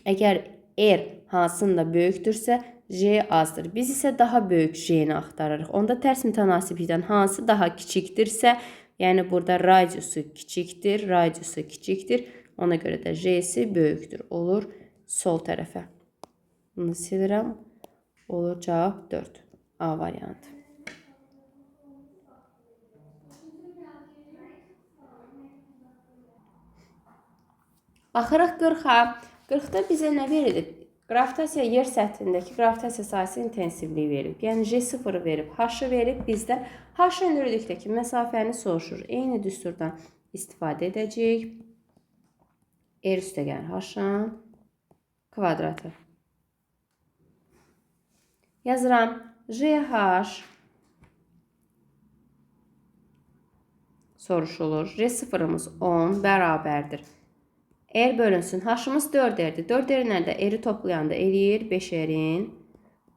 əgər R hansında böyükdürsə, J azdır. Biz isə daha böyük J-ni axtarırıq. Onda tərs mütənasiblikdən hansı daha kiçikdirsə, yəni burada radiusu kiçikdir, radiusu kiçikdir. Ona görə də J-si böyükdür. Olur sol tərəfə. Bunu silirəm. Olur cavab 4. A variantı. Baxırıq 40-a. 40-da bizə nə verilib? Qravitasiya yer səthindəki qravitasiya sayısı intensivliyi verib. Yəni J0-ı verib, H-ı verib bizdən H hündürlükdəki məsafəni soruşur. Eyni düsturdan istifadə edəcəyik. R üstəgəl H-ın kvadratı. Yazıram. JH soruşulur. J0-ımız 10 bərabərdir. R bölünsün. H-ımız 4R-dir. 4R ilə də R-i toplayanda eləyir 5R-in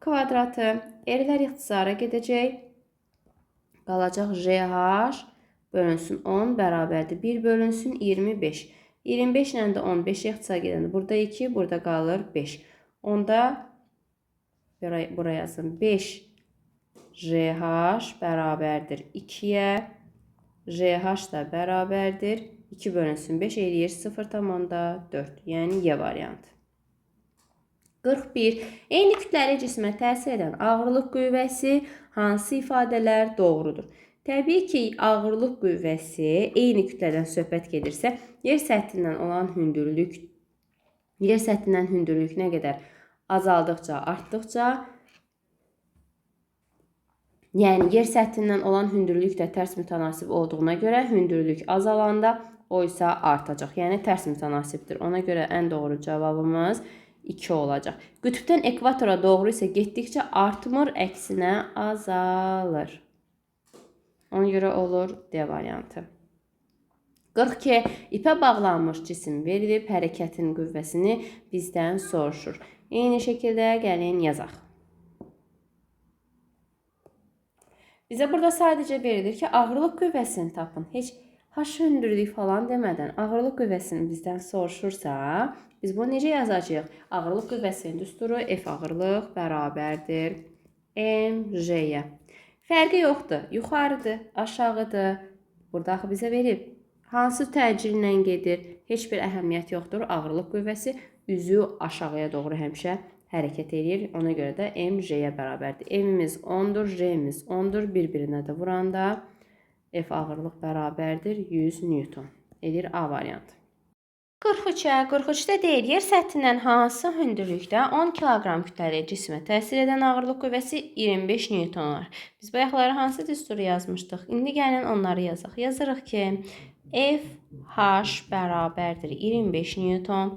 kvadratı. R-lər ixtisara gedəcək. Qalacaq JH bölünsün 10 bərabərdir. 1 bölünsün 25. 25 ilə də 15 ixtisara gedəndə burada 2, burada qalır 5. Onda bura yazın. 5 JH bərabərdir 2-yə. JH da bərabərdir. 2 bölünsün 5 eləyir 0,4. Yəni Y variantı. 41. Eyni kütləli cismə təsir edən ağırlıq qüvvəsi hansı ifadələr doğrudur? Təbii ki, ağırlıq qüvvəsi eyni kütlədən söhbət gedirsə, yer səthindən olan hündürlük, yer səthindən hündürlük nə qədər azaldıqca, artdıqca, yəni yer səthindən olan hündürlük də tərs mütənasib olduğuna görə hündürlük azalanda o isə artacaq. Yəni tərs mütənasibdir. Ona görə ən doğru cavabımız 2 olacaq. Qütbdən ekvatora doğru isə getdikcə artmır, əksinə azalır. Ona görə olur D variantı. 42. İpə bağlanmış cisim verilib, hərəkətin qüvvəsini bizdən soruşur. Eyni şəkildə gəlin yazaq. Bizə burada sadəcə verilir ki, ağırlıq qüvvəsini tapın. Heç H hündürlük falan demədən ağırlıq qüvvəsini bizdən soruşursa, biz bunu necə yazacağıq? Ağırlıq qüvvəsinin düsturu F ağırlıq bərabərdir MJ-yə. Fərqi yoxdur. Yuxarıdır, aşağıdır. Burada axı bizə verib. Hansı təcillə gedir? Heç bir əhəmiyyət yoxdur. Ağırlıq qüvvəsi üzü aşağıya doğru həmişə hərəkət eləyir. Ona görə də MJ-yə bərabərdir. M-imiz 10-dur, J-imiz 10-dur. Bir-birinə də vuranda F ağırlıq bərabərdir 100 Newton. Edir A variantı. 43-ə, 43-də deyir, yer səthindən hansı hündürlükdə 10 kiloqram kütləli cismə təsir edən ağırlıq qüvvəsi 25 Newton olar. Biz bayaqları hansı düsturu yazmışdıq? İndi gəlin onları yazaq. Yazırıq ki, FH bərabərdir 25 Newton.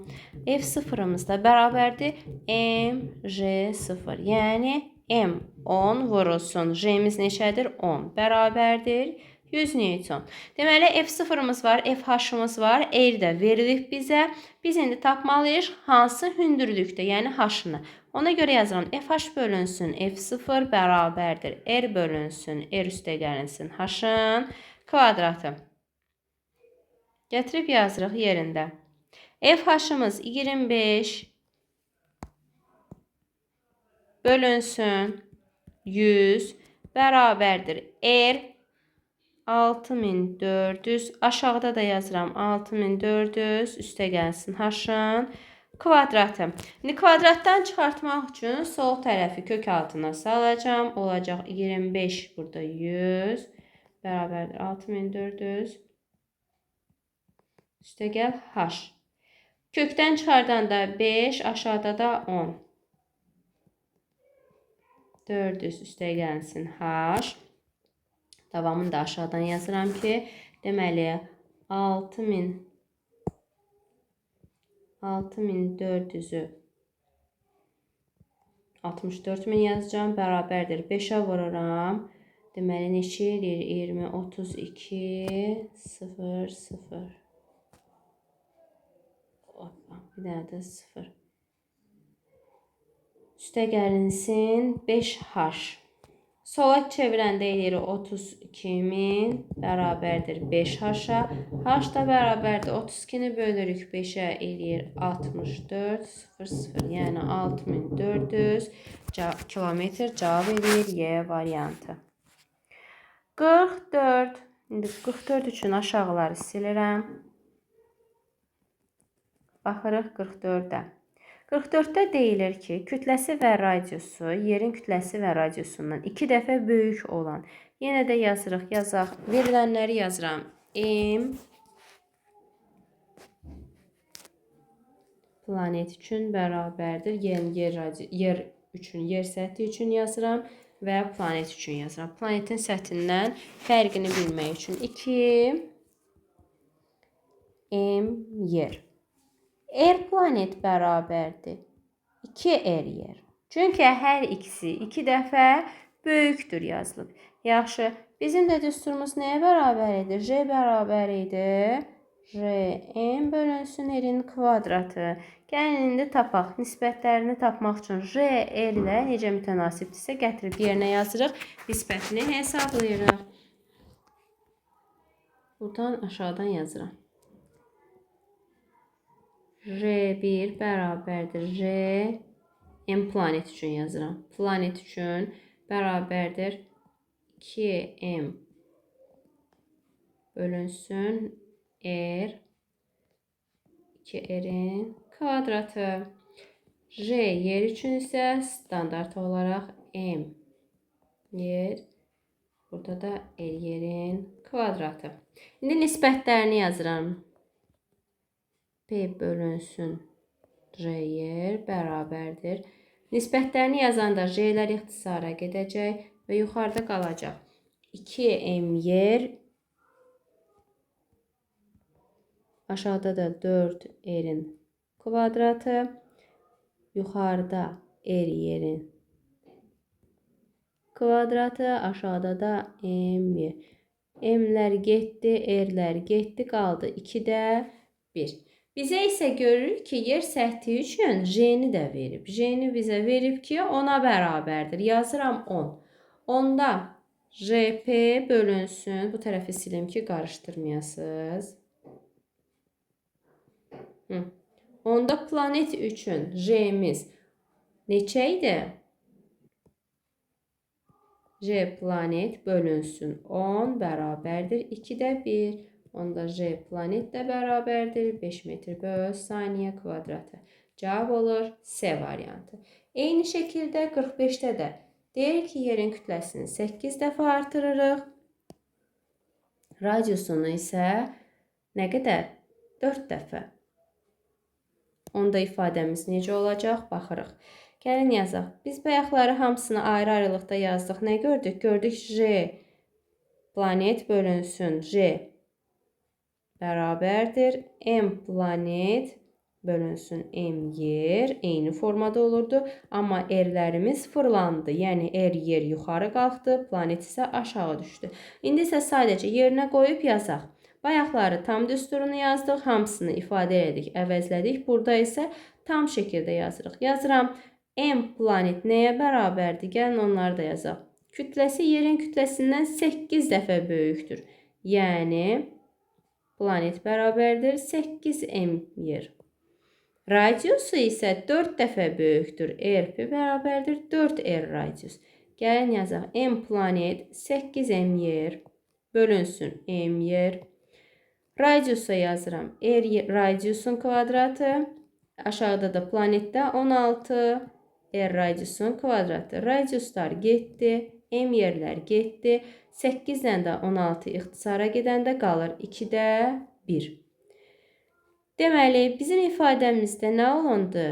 F0-ımız da bərabərdir MJ0. Yəni M 10 vurulsun. J-miz neçədir? 10. Bərabərdir 100 Newton. Deməli, F0-ımız var, FH-ımız var, R də verilib bizə. Biz indi tapmalıyıq hansı hündürlükdə, yəni H-ını. Ona görə yazıram, FH bölünsün F0 bərabərdir R bölünsün R üstə gəlinsin H-ın kvadratı. Gətirib yazırıq yerində. FH-ımız 25 bölünsün 100 bərabərdir R 6400. Aşağıda da yazıram 6400 üstə gəlsin H-ın kvadratı. İndi kvadratdan çıxartmaq üçün sol tərəfi kök altına salacağam. Olacaq 25 burada 100 bərabərdir 6400 üstə gəl H. Kökdən çıxardanda 5, aşağıda da 10. 400 üstə gəlsin H. Davamını da aşağıdan yazıram ki, deməli 6400-ü 64.000 yazacağam. Bərabərdir. 5-ə vururam. Deməli, neçə eləyir? 20, 32, 0, 0. Hoppa, bir dənə də 0. Üstə gəlinsin 5H. Sola çevirəndə eləyir 32.000 bərabərdir 5H-a. H da bərabərdir 32-ni bölürük 5-ə eləyir 64, 0, 0. Yəni 6400 kilometr cavab eləyir Y variantı. 44. İndi 44 üçün aşağıları silirəm. Baxırıq 44-ə. 44-də deyilir ki, kütləsi və radiusu yerin kütləsi və radiusundan 2 dəfə böyük olan. Yenə də yazırıq, yazaq. Verilənləri yazıram. M planet üçün bərabərdir. Yəni yer üçün, yer səthi üçün yazıram və planet üçün yazıram. Planetin səthindən fərqini bilmək üçün 2 M yer. R planet bərabərdir 2 R yer. Çünki hər ikisi 2 dəfə böyükdür yazılıb. Yaxşı, bizim də düsturumuz nəyə bərabər idi? J bərabər idi. J M bölünsün R-in kvadratı. Gəlin indi tapaq. Nisbətlərini tapmaq üçün J R ilə necə mütənasibdirsə gətirib yerinə yazırıq. Nisbətini hesablayırıq. Buradan aşağıdan yazıram. J1 bərabərdir J M planet üçün yazıram. Planet üçün bərabərdir 2M bölünsün R 2R'in kvadratı. J yer üçün isə standart olaraq M yer. Burada da R yerin kvadratı. İndi nisbətlərini yazıram. P bölünsün J yer bərabərdir. Nisbətlərini yazanda J-lər ixtisara gedəcək və yuxarıda qalacaq. 2M yer, aşağıda da 4R-in kvadratı, yuxarıda R yerin kvadratı, aşağıda da M yer. M-lər getdi, R-lər getdi, qaldı 2-də 1. Bizə isə görürük ki, yer səthi üçün J-ni də verib. J-ni bizə verib ki, 10-a bərabərdir. Yazıram 10. Onda JP bölünsün. Bu tərəfi silim ki, qarışdırmayasınız. Onda planet üçün J-miz neçə idi? J planet bölünsün 10 bərabərdir 2-də 1. Onda J planet də bərabərdir 5 metr böl saniyə kvadratı. Cavab olur C variantı. Eyni şəkildə 45-də də deyir ki, yerin kütləsini 8 dəfə artırırıq. Radiusunu isə nə qədər? 4 dəfə. Onda ifadəmiz necə olacaq? Baxırıq. Gəlin yazaq. Biz bayaqları hamısını ayrı-ayrılıqda yazdıq. Nə gördük? Gördük J planet bölünsün J bərabərdir M planet bölünsün M yer eyni formada olurdu. Amma R-lərimiz fırlandı. Yəni R yer yuxarı qalxdı, planet isə aşağı düşdü. İndi isə sadəcə yerinə qoyub yazaq. Bayaqları tam düsturunu yazdıq, hamısını ifadə elədik, əvəzlədik. Burada isə tam şəkildə yazırıq. Yazıram, M planet nəyə bərabərdir? Gəlin onları da yazaq. Kütləsi yerin kütləsindən 8 dəfə böyükdür. Yəni planet bərabərdir 8M yer. Radiusu isə 4 dəfə böyükdür. RP bərabərdir 4R radius. Gəlin yazaq. M planet 8M yer bölünsün M yer. Radiusa yazıram. R radiusun kvadratı. Aşağıda da planetdə 16 R radiusun kvadratı. Radiuslar getdi. M yerlər getdi. 8 ilə də 16 ixtisara gedəndə qalır 2-də 1. Deməli, bizim ifadəmizdə nə olundu?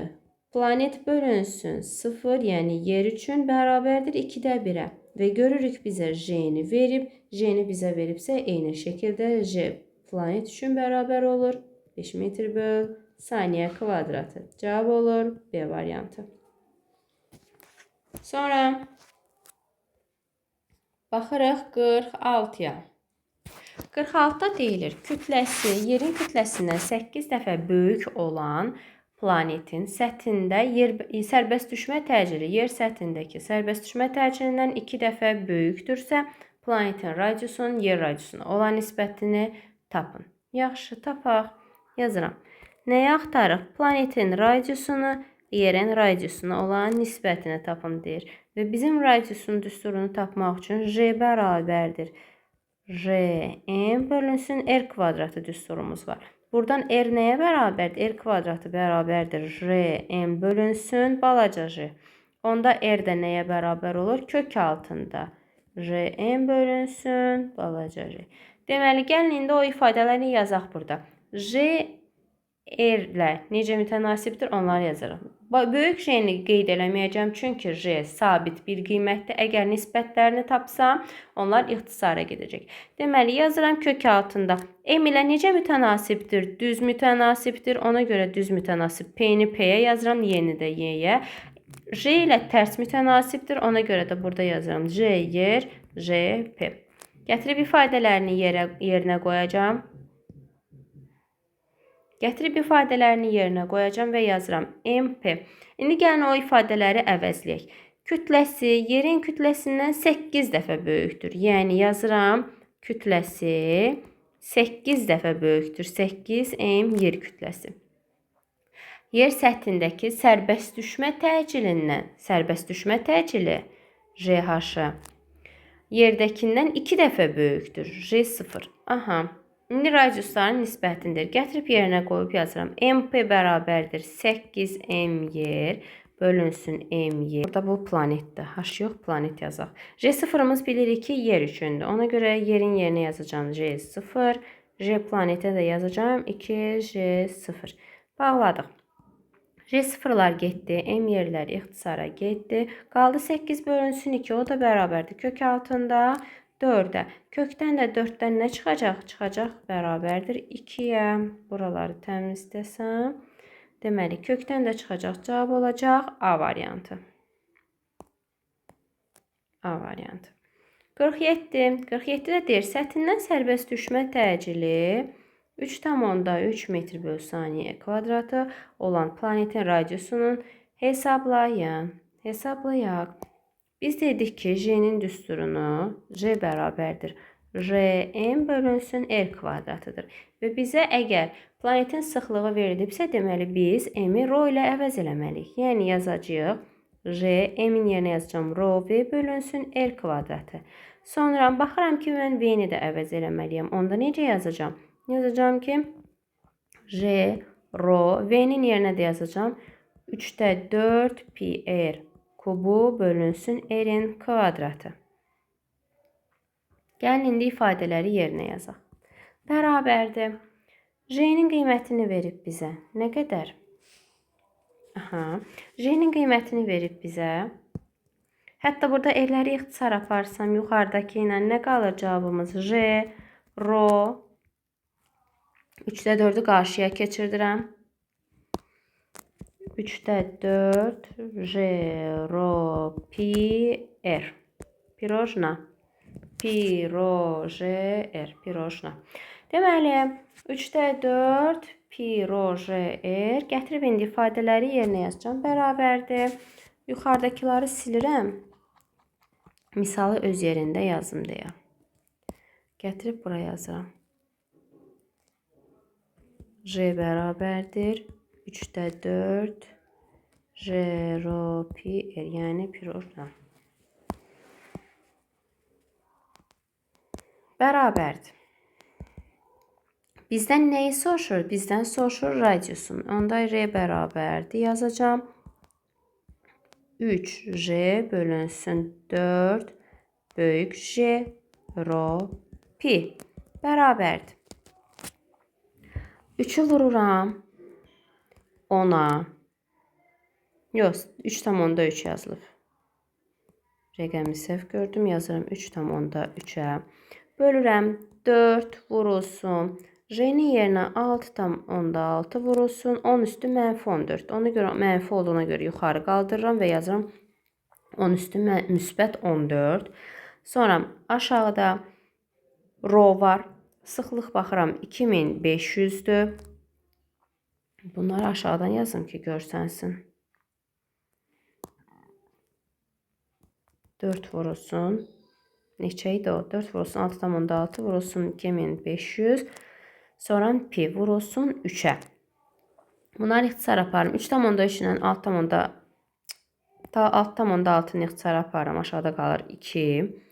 Planet bölünsün 0, yəni yer üçün bərabərdir 2-də 1-ə. Və görürük bizə J-ni verib. J-ni bizə veribsə eyni şəkildə J planet üçün bərabər olur. 5 metr böl saniyə kvadratı. Cavab olur B variantı. Sonra baxırıq 46-ya. 46-da deyilir, kütləsi yerin kütləsindən 8 dəfə böyük olan planetin səthində yer sərbəst düşmə təcili yer səthindəki sərbəst düşmə təcilindən 2 dəfə böyükdürsə, planetin radiusunun yer radiusuna olan nisbətini tapın. Yaxşı, tapaq. Yazıram. Nəyi axtarıq? Planetin radiusunu yerin radiusuna olan nisbətini tapın deyir. Və bizim radiusun düsturunu tapmaq üçün J bərabərdir RM bölünsün R kvadratı düsturumuz var. Buradan R nəyə bərabərdir? R kvadratı bərabərdir RM bölünsün balaca J. Onda R də nəyə bərabər olur? Kök altında RM bölünsün balaca J. Deməli, gəlin indi o ifadələri yazaq burada. J R ilə necə mütənasibdir, onları yazırıq. Böyük J-ni qeyd eləməyəcəm, çünki J sabit bir qiymətdir. Əgər nisbətlərini tapsam, onlar ixtisara gedəcək. Deməli, yazıram kök altında. M ilə necə mütənasibdir? Düz mütənasibdir. Ona görə düz mütənasib P-ni P-yə yazıram, Y-ni də Y-yə. J ilə tərs mütənasibdir. Ona görə də burada yazıram J yer, J P. Gətirib ifadələrini yerinə qoyacağam. Gətirib ifadələrini yerinə qoyacağam və yazıram MP. İndi gəlin o ifadələri əvəzləyək. Kütləsi yerin kütləsindən 8 dəfə böyükdür. Yəni yazıram kütləsi 8 dəfə böyükdür. 8 M yer kütləsi. Yer səthindəki sərbəst düşmə təcilindən, sərbəst düşmə təcili JH-ı yerdəkindən 2 dəfə böyükdür. J0. Aha. İndi radiusların nisbətindir. Gətirib yerinə qoyub yazıram. MP bərabərdir 8 M yer bölünsün M yer. Burada bu planetdir. H yox, planet yazaq. J0-ımız bilirik ki, yer üçündür. Ona görə yerin yerinə yazacağam J0. J planetə də yazacağam 2J0. Bağladıq. J0-lar getdi, M yerlər ixtisara getdi. Qaldı 8 bölünsün 2, o da bərabərdir. Kök altında 4-ə. Kökdən də 4-dən nə çıxacaq? Çıxacaq bərabərdir 2-yə. Buraları təmizləsəm. Deməli, kökdən də çıxacaq cavab olacaq A variantı. A variantı. 47. 47-də deyir, səthindən sərbəst düşmə təcili 3,3 metr böl saniyə kvadratı olan planetin radiusunun hesablayın. Hesablayaq. Biz dedik ki, J'nin düsturunu J bərabərdir RM bölünsün R kvadratıdır. Və bizə əgər planetin sıxlığı verilibsə, deməli biz M-i rho ilə əvəz eləməliyik. Yəni yazacağıq J, M-in yerinə yazacağam rho V bölünsün R kvadratı. Sonra baxıram ki, mən V-ni də əvəz eləməliyəm. Onda necə yazacağam? Yazacağam ki, J, rho, V-nin yerinə də yazacağam 3-də 4 pi R kubu bölünsün R-in kvadratı. Gəlin indi ifadələri yerinə yazaq. Bərabərdir. J-nin qiymətini verib bizə. Nə qədər? Aha. J-nin qiymətini verib bizə. Hətta burada R-ləri ixtisar aparsam, yuxarıdakı ilə nə qalır cavabımız? J, rho, 3-də 4-ü qarşıya keçirdirəm. 3-də 4 J ro pi R. Pirojna. Pi ro J R. Pirojna. Deməli, 3-də 4 pi ro J R. Gətirib indi ifadələri yerinə yazacağam. Bərabərdir. Yuxarıdakıları silirəm. Misalı öz yerində yazım deyə. Gətirib bura yazıram. J bərabərdir. 3-də 4 J ro pi R, yəni pirojna. Bərabərdir. Bizdən nəyi soruşur? Bizdən soruşur radiusunu. Onda R bərabərdir yazacağam. 3J bölünsün 4 böyük J ro pi bərabərdir. 3-ü vururam 10-a. Yox, 3,3 yazılıb. Rəqəmi səhv gördüm. Yazıram 3,3-ə. Bölürəm 4 vurulsun. J-nin yerinə 6,6 vurulsun. 10 üstü mənfi 14. Ona görə mənfi olduğuna görə yuxarı qaldırıram və yazıram 10 üstü müsbət 14. Sonra aşağıda ro var. Sıxlıq baxıram 2500-dür. Bunları aşağıdan yazım ki görsənsin. 4 vurulsun. Neçə idi o? 4 vurulsun 6,6 vurulsun 2500. Sonra pi vurulsun 3-ə. Bunları ixtisar aparım. 3,3 ilə 6,6-nı ixtisar aparıram. Aşağıda qalır 2.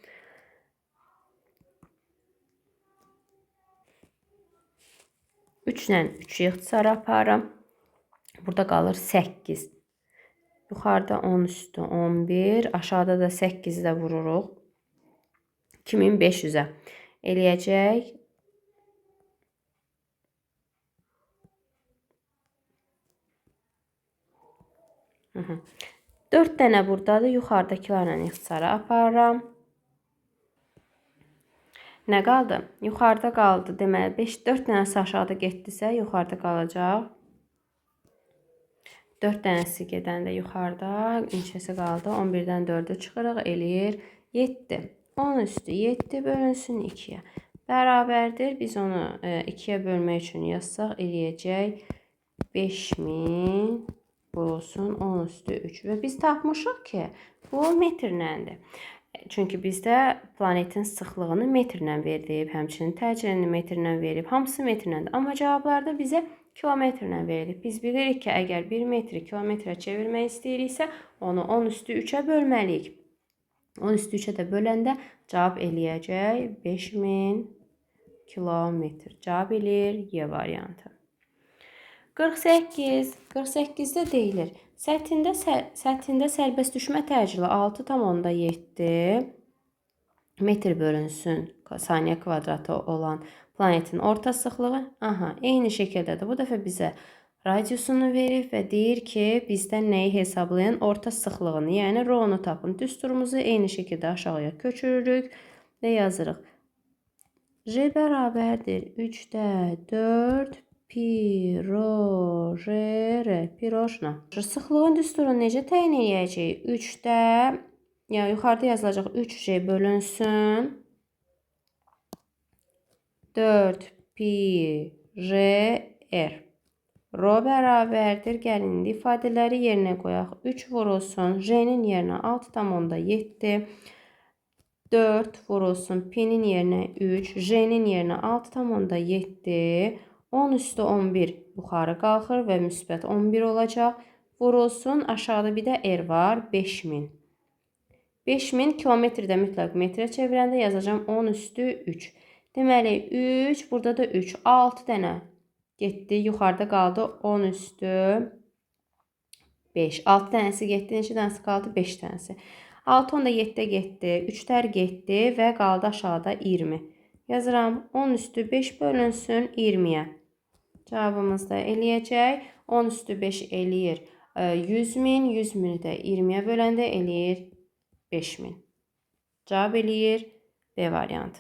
3 ilə 3-ü ixtisar aparıram. Burada qalır 8. Yuxarıda 10 üstü 11. Aşağıda da 8-i də vururuq. 2500-ə eləyəcək. Hı. 4 dənə buradadır. Yuxarıdakılarla ixtisara aparıram. Nə qaldı? Yuxarıda qaldı. Deməli 5 4 dənəsi aşağıda getdisə, yuxarıda qalacaq. 4 dənəsi gedəndə yuxarıda neçəsi qaldı? 11-dən 4-ü çıxırıq, eləyir 7. 10 üstü 7 bölünsün 2-yə. Bərabərdir. Biz onu 2-yə bölmək üçün yazsaq eləyəcək 5000 vurulsun 10 üstü 3. Və biz tapmışıq ki, bu metrləndir. Çünki bizdə planetin sıxlığını metrlə verilib, həmçinin təcilini metrlə verilib, hamısı metrləndir. Amma cavablarda bizə kilometrlə verilib. Biz bilirik ki, əgər 1 metri kilometrə çevirmək istəyiriksə, onu 10 üstü 3-ə bölməliyik. 10 üstü 3-ə də böləndə cavab eləyəcək 5000 kilometr. Cavab eləyir Y variantı. 48. 48-də deyilir. Səthində sərbəst düşmə təcili 6,7 metr bölünsün saniyə kvadratı olan planetin orta sıxlığı. Aha, eyni şəkildədir. Bu dəfə bizə radiusunu verir və deyir ki, bizdən nəyi hesablayın? Orta sıxlığını, yəni rho-nu tapın. Düsturumuzu eyni şəkildə aşağıya köçürürük və yazırıq. J bərabərdir 3-də 4 pi ro J R pirojna. Sıxlığın düsturunu necə təyin edəcəyik? 3-də, yəni yuxarıda yazılacaq 3J bölünsün 4 pi J R. Ro bərabərdir. Gəlin indi ifadələri yerinə qoyaq. 3 vurulsun J-nin yerinə 6,7, 4 vurulsun P-nin yerinə 3, J-nin yerinə 6,7, 10 üstü 11 yuxarı qalxır və müsbət 11 olacaq. Vurulsun. Aşağıda bir də R var. 5000. 5000 kilometrdə mütləq metrə çevirəndə yazacağam 10 üstü 3. Deməli 3, burada da 3. 6 dənə getdi. Yuxarıda qaldı 10 üstü 5. 6 dənəsi getdi. Neçə dənəsi qaldı? 5 dənəsi. 6,7-də getdi. 3-lər getdi və qaldı aşağıda 20. Yazıram 10 üstü 5 bölünsün 20-yə. Cavabımız da eləyəcək. 10 üstü 5 eləyir 100 min. 100 mini də 20-yə böləndə eləyir 5000. Cavab eləyir B variantı.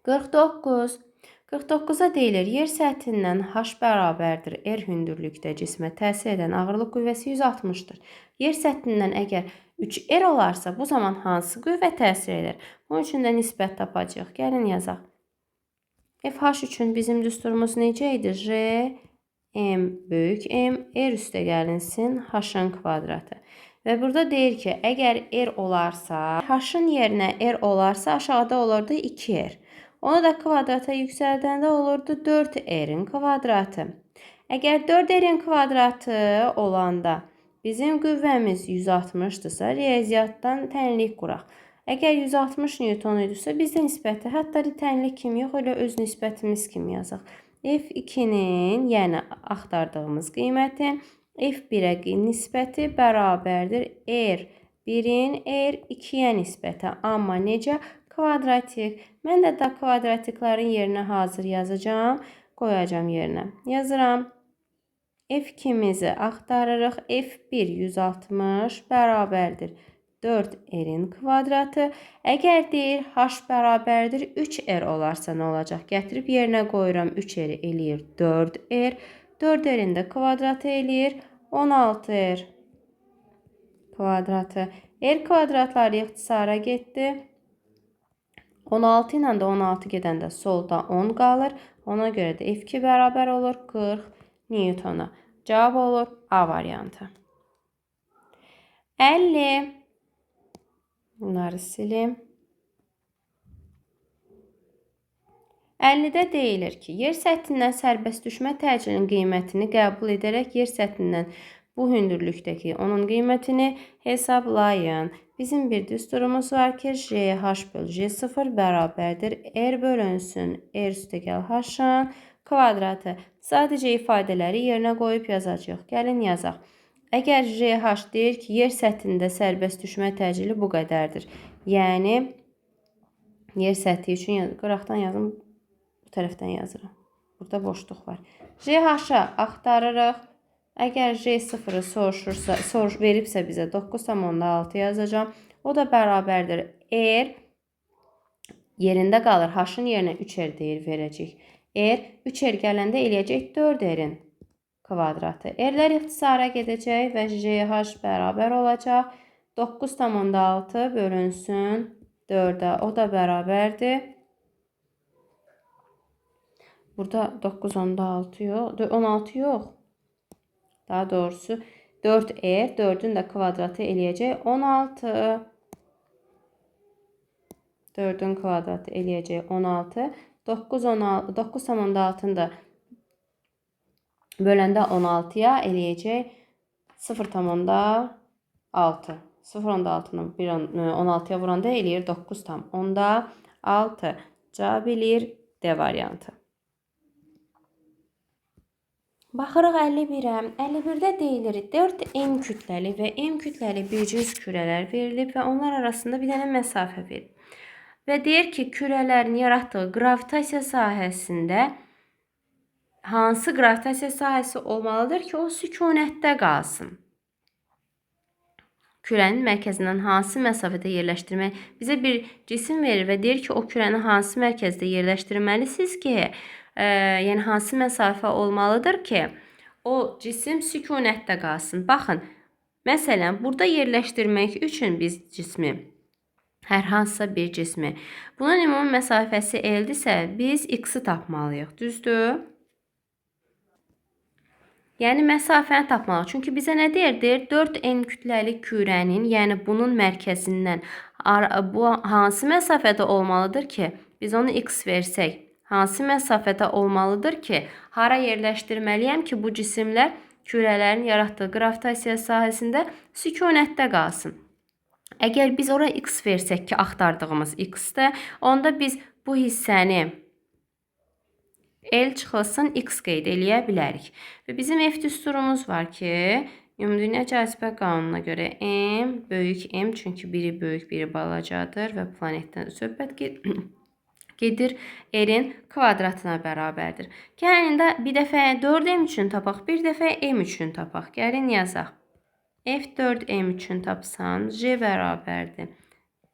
49. 49-a deyilir, yer səthindən H bərabərdir R hündürlükdə cismə təsir edən ağırlıq qüvvəsi 160-dır. Yer səthindən əgər 3R olarsa, bu zaman hansı qüvvə təsir edir? Bunun üçün də nisbət tapacağıq. Gəlin yazaq. FH üçün bizim düsturumuz necə idi? J, M, böyük M, R üstə gəlinsin H-ın kvadratı. Və burada deyir ki, əgər R olarsa, H-ın yerinə R olarsa, aşağıda olurdu 2R. Onu da kvadrata yüksəldəndə olurdu 4R-in kvadratı. Əgər 4R-in kvadratı olanda bizim qüvvəmiz 160-dırsa, riyaziyyatdan tənlik quraq. Əgər 160 Newton idisə, bizdə nisbəti, hətta tənlik kimi yox, elə öz nisbətimiz kimi yazaq. F2-nin, yəni axtardığımız qiymətin F1-ə nisbəti bərabərdir R1-in R2-yə nisbəti. Amma necə? Kvadratik. Mən də da kvadratiklərin yerinə hazır yazacağam. Qoyacağam yerinə. Yazıram. F2-mizi axtarırıq. F1 160 bərabərdir 4R-in kvadratı. Əgər deyir H bərabərdir 3R olarsa nə olacaq? Gətirib yerinə qoyuram. 3R eləyir 4R. 4R-in də kvadratı eləyir 16R kvadratı. R kvadratları ixtisara getdi. 16 ilə də 16 gedəndə solda 10 qalır. Ona görə də F2 bərabər olur 40 Newtona. Cavab olur A variantı. 50. Bunları silim. 50-də deyilir ki, yer səthindən sərbəst düşmə təcilinin qiymətini qəbul edərək yer səthindən bu hündürlükdəki onun qiymətini hesablayın. Bizim bir düsturumuz var ki, JH bölü J0 bərabərdir R bölünsün R üstəgəl H-ın kvadratı. Sadəcə ifadələri yerinə qoyub yazacağıq. Gəlin yazaq. Əgər JH deyir ki, yer səthində sərbəst düşmə təcili bu qədərdir. Yəni, yer səthi üçün qıraqdan yazım, bu tərəfdən yazıram. Burada boşluq var. JH-ı axtarırıq. Əgər J0-ı soruşursa, veribsə bizə 9,6 yazacağam. O da bərabərdir. R yerində qalır. H-ın yerinə 3R deyir, verəcək. R 3R gələndə eləyəcək 4R-in kvadratı. R-lər ixtisara gedəcək və JH bərabər olacaq. 9,6 bölünsün 4-ə. O da bərabərdir. Burada 9,6 yox, 16 yox. Daha doğrusu 4R, 4-ün də kvadratı eləyəcək 16. 4-ün kvadratı eləyəcək 16. 9,6-nı da böləndə 16-ya eləyəcək 0,6. 0,6-nı 16-ya vuranda eləyir 9,6. Cavab eləyir D variantı. Baxırıq 51-ə. 51-də deyilir 4M kütləli və M kütləli bir cins kürələr verilib və onlar arasında bir dənə məsafə verilib. Və deyir ki, kürələrin yaratdığı qravitasiya sahəsində hansı qravitasiya sahəsi olmalıdır ki, o sükunətdə qalsın? Kürənin mərkəzindən hansı məsafədə yerləşdirmək? Bizə bir cisim verir və deyir ki, o kürəni hansı mərkəzdə yerləşdirməlisiniz ki, yəni hansı məsafə olmalıdır ki, o cisim sükunətdə qalsın. Baxın, məsələn, burada yerləşdirmək üçün biz cismi, hər hansısa bir cismi, bunun ümumi məsafəsi L-dirsə, biz X-i tapmalıyıq. Düzdür? Yəni, məsafəni tapmalıyıq. Çünki bizə nə deyir? Deyir, 4M kütləli kürənin, yəni bunun mərkəzindən bu hansı məsafədə olmalıdır ki, biz onu X versək, hansı məsafədə olmalıdır ki, hara yerləşdirməliyəm ki, bu cisimlər kürələrin yaratdığı qravitasiya sahəsində sükunətdə qalsın. Əgər biz ora X versək ki, axtardığımız X-də, onda biz bu hissəni L çıxılsın X qeyd eləyə bilərik. Və bizim F düsturumuz var ki, ümumdünya cazibə qanununa görə M böyük M, çünki biri böyük, biri balacadır və planetdən söhbət gedir, R-in kvadratına bərabərdir. Gəlin də bir dəfə 4M üçün tapaq, bir dəfə M üçün tapaq. Gəlin yazaq. F4M üçün tapsan, J bərabərdir.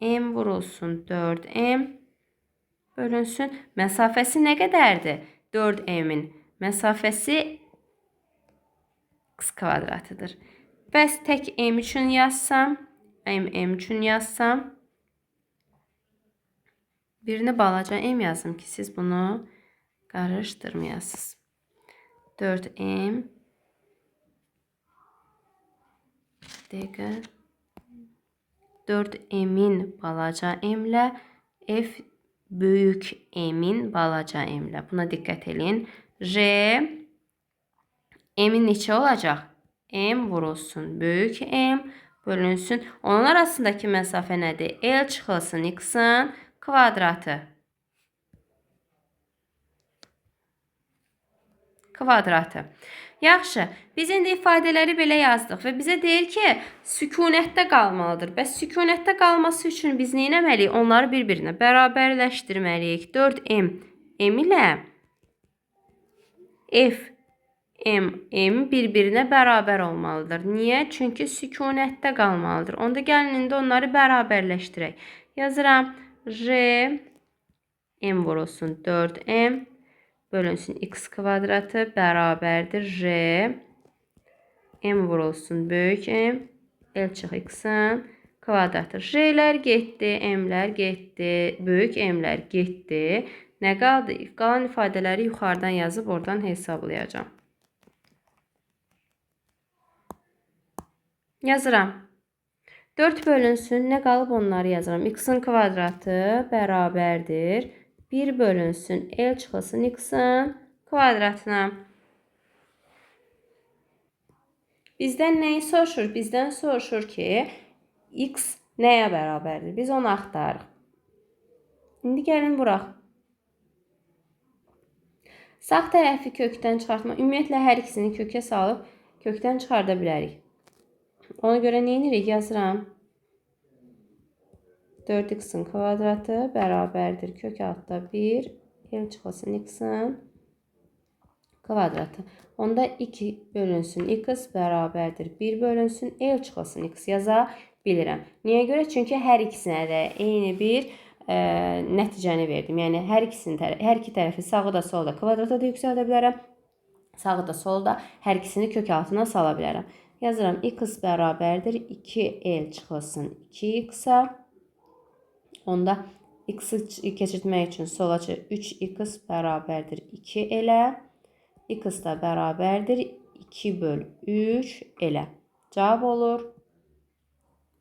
M vurulsun 4M bölünsün. Məsafəsi nə qədərdir? 4m-in məsafəsi x kvadratıdır. Bəs tək m üçün yazsam, m üçün yazsam, birini balaca m yazım ki, siz bunu qarışdırmayasınız. 4m dəqiqə 4m-in balaca m-lə f böyük m-in balaca m-lə. Buna diqqət eləyin. J m-in neçə olacaq? M vurulsun böyük M bölünsün. Onun arasındakı məsafə nədir? L çıxılsın x-in kvadratı. Kvadratı. Yaxşı, biz indi ifadələri belə yazdıq və bizə deyir ki, sükunətdə qalmalıdır. Bəs sükunətdə qalması üçün biz nə etməliyik? Onları bir-birinə bərabərləşdirməliyik. 4m m ilə f m m bir-birinə bərabər olmalıdır. Niyə? Çünki sükunətdə qalmalıdır. Onda gəlin indi onları bərabərləşdirək. Yazıram J m vurulsun 4m bölünsün x kvadratı bərabərdir J m vurulsun böyük M L çıx x-in kvadratı. J-lər getdi, M-lər getdi, böyük M-lər getdi. Nə qaldı? Qalan ifadələri yuxarıdan yazıb oradan hesablayacağam. Yazıram. 4 bölünsün. Nə qalıb onları yazıram. X-in kvadratı bərabərdir. 1 bölünsün. L çıxılsın x-in kvadratına. Bizdən nəyi soruşur? Bizdən soruşur ki, x nəyə bərabərdir? Biz onu axtarırıq. İndi gəlin vuraq. Sağ tərəfi kökdən çıxartma. Ümumiyyətlə, hər ikisini kökə salıb kökdən çıxarda bilərik. Ona görə nə edirik? Yazıram. 4x-in kvadratı bərabərdir. Kök altda 1, L çıxılsın x-in kvadratı. Onda 2 bölünsün x bərabərdir. 1 bölünsün L çıxılsın x yaza bilirəm. Niyə görə? Çünki hər ikisinə də eyni bir nəticəni verdim. Yəni, hər iki tərəfi sağı da solu da kvadrata da yüksəldə bilərəm. Sağı da solu da hər ikisini kök altına sala bilərəm. Yazıram x bərabərdir 2L çıxılsın 2x-a. Onda x-i keçirtmək üçün sola 3x bərabərdir 2L-ə. X da bərabərdir 2 böl 3 L-ə. Cavab olur.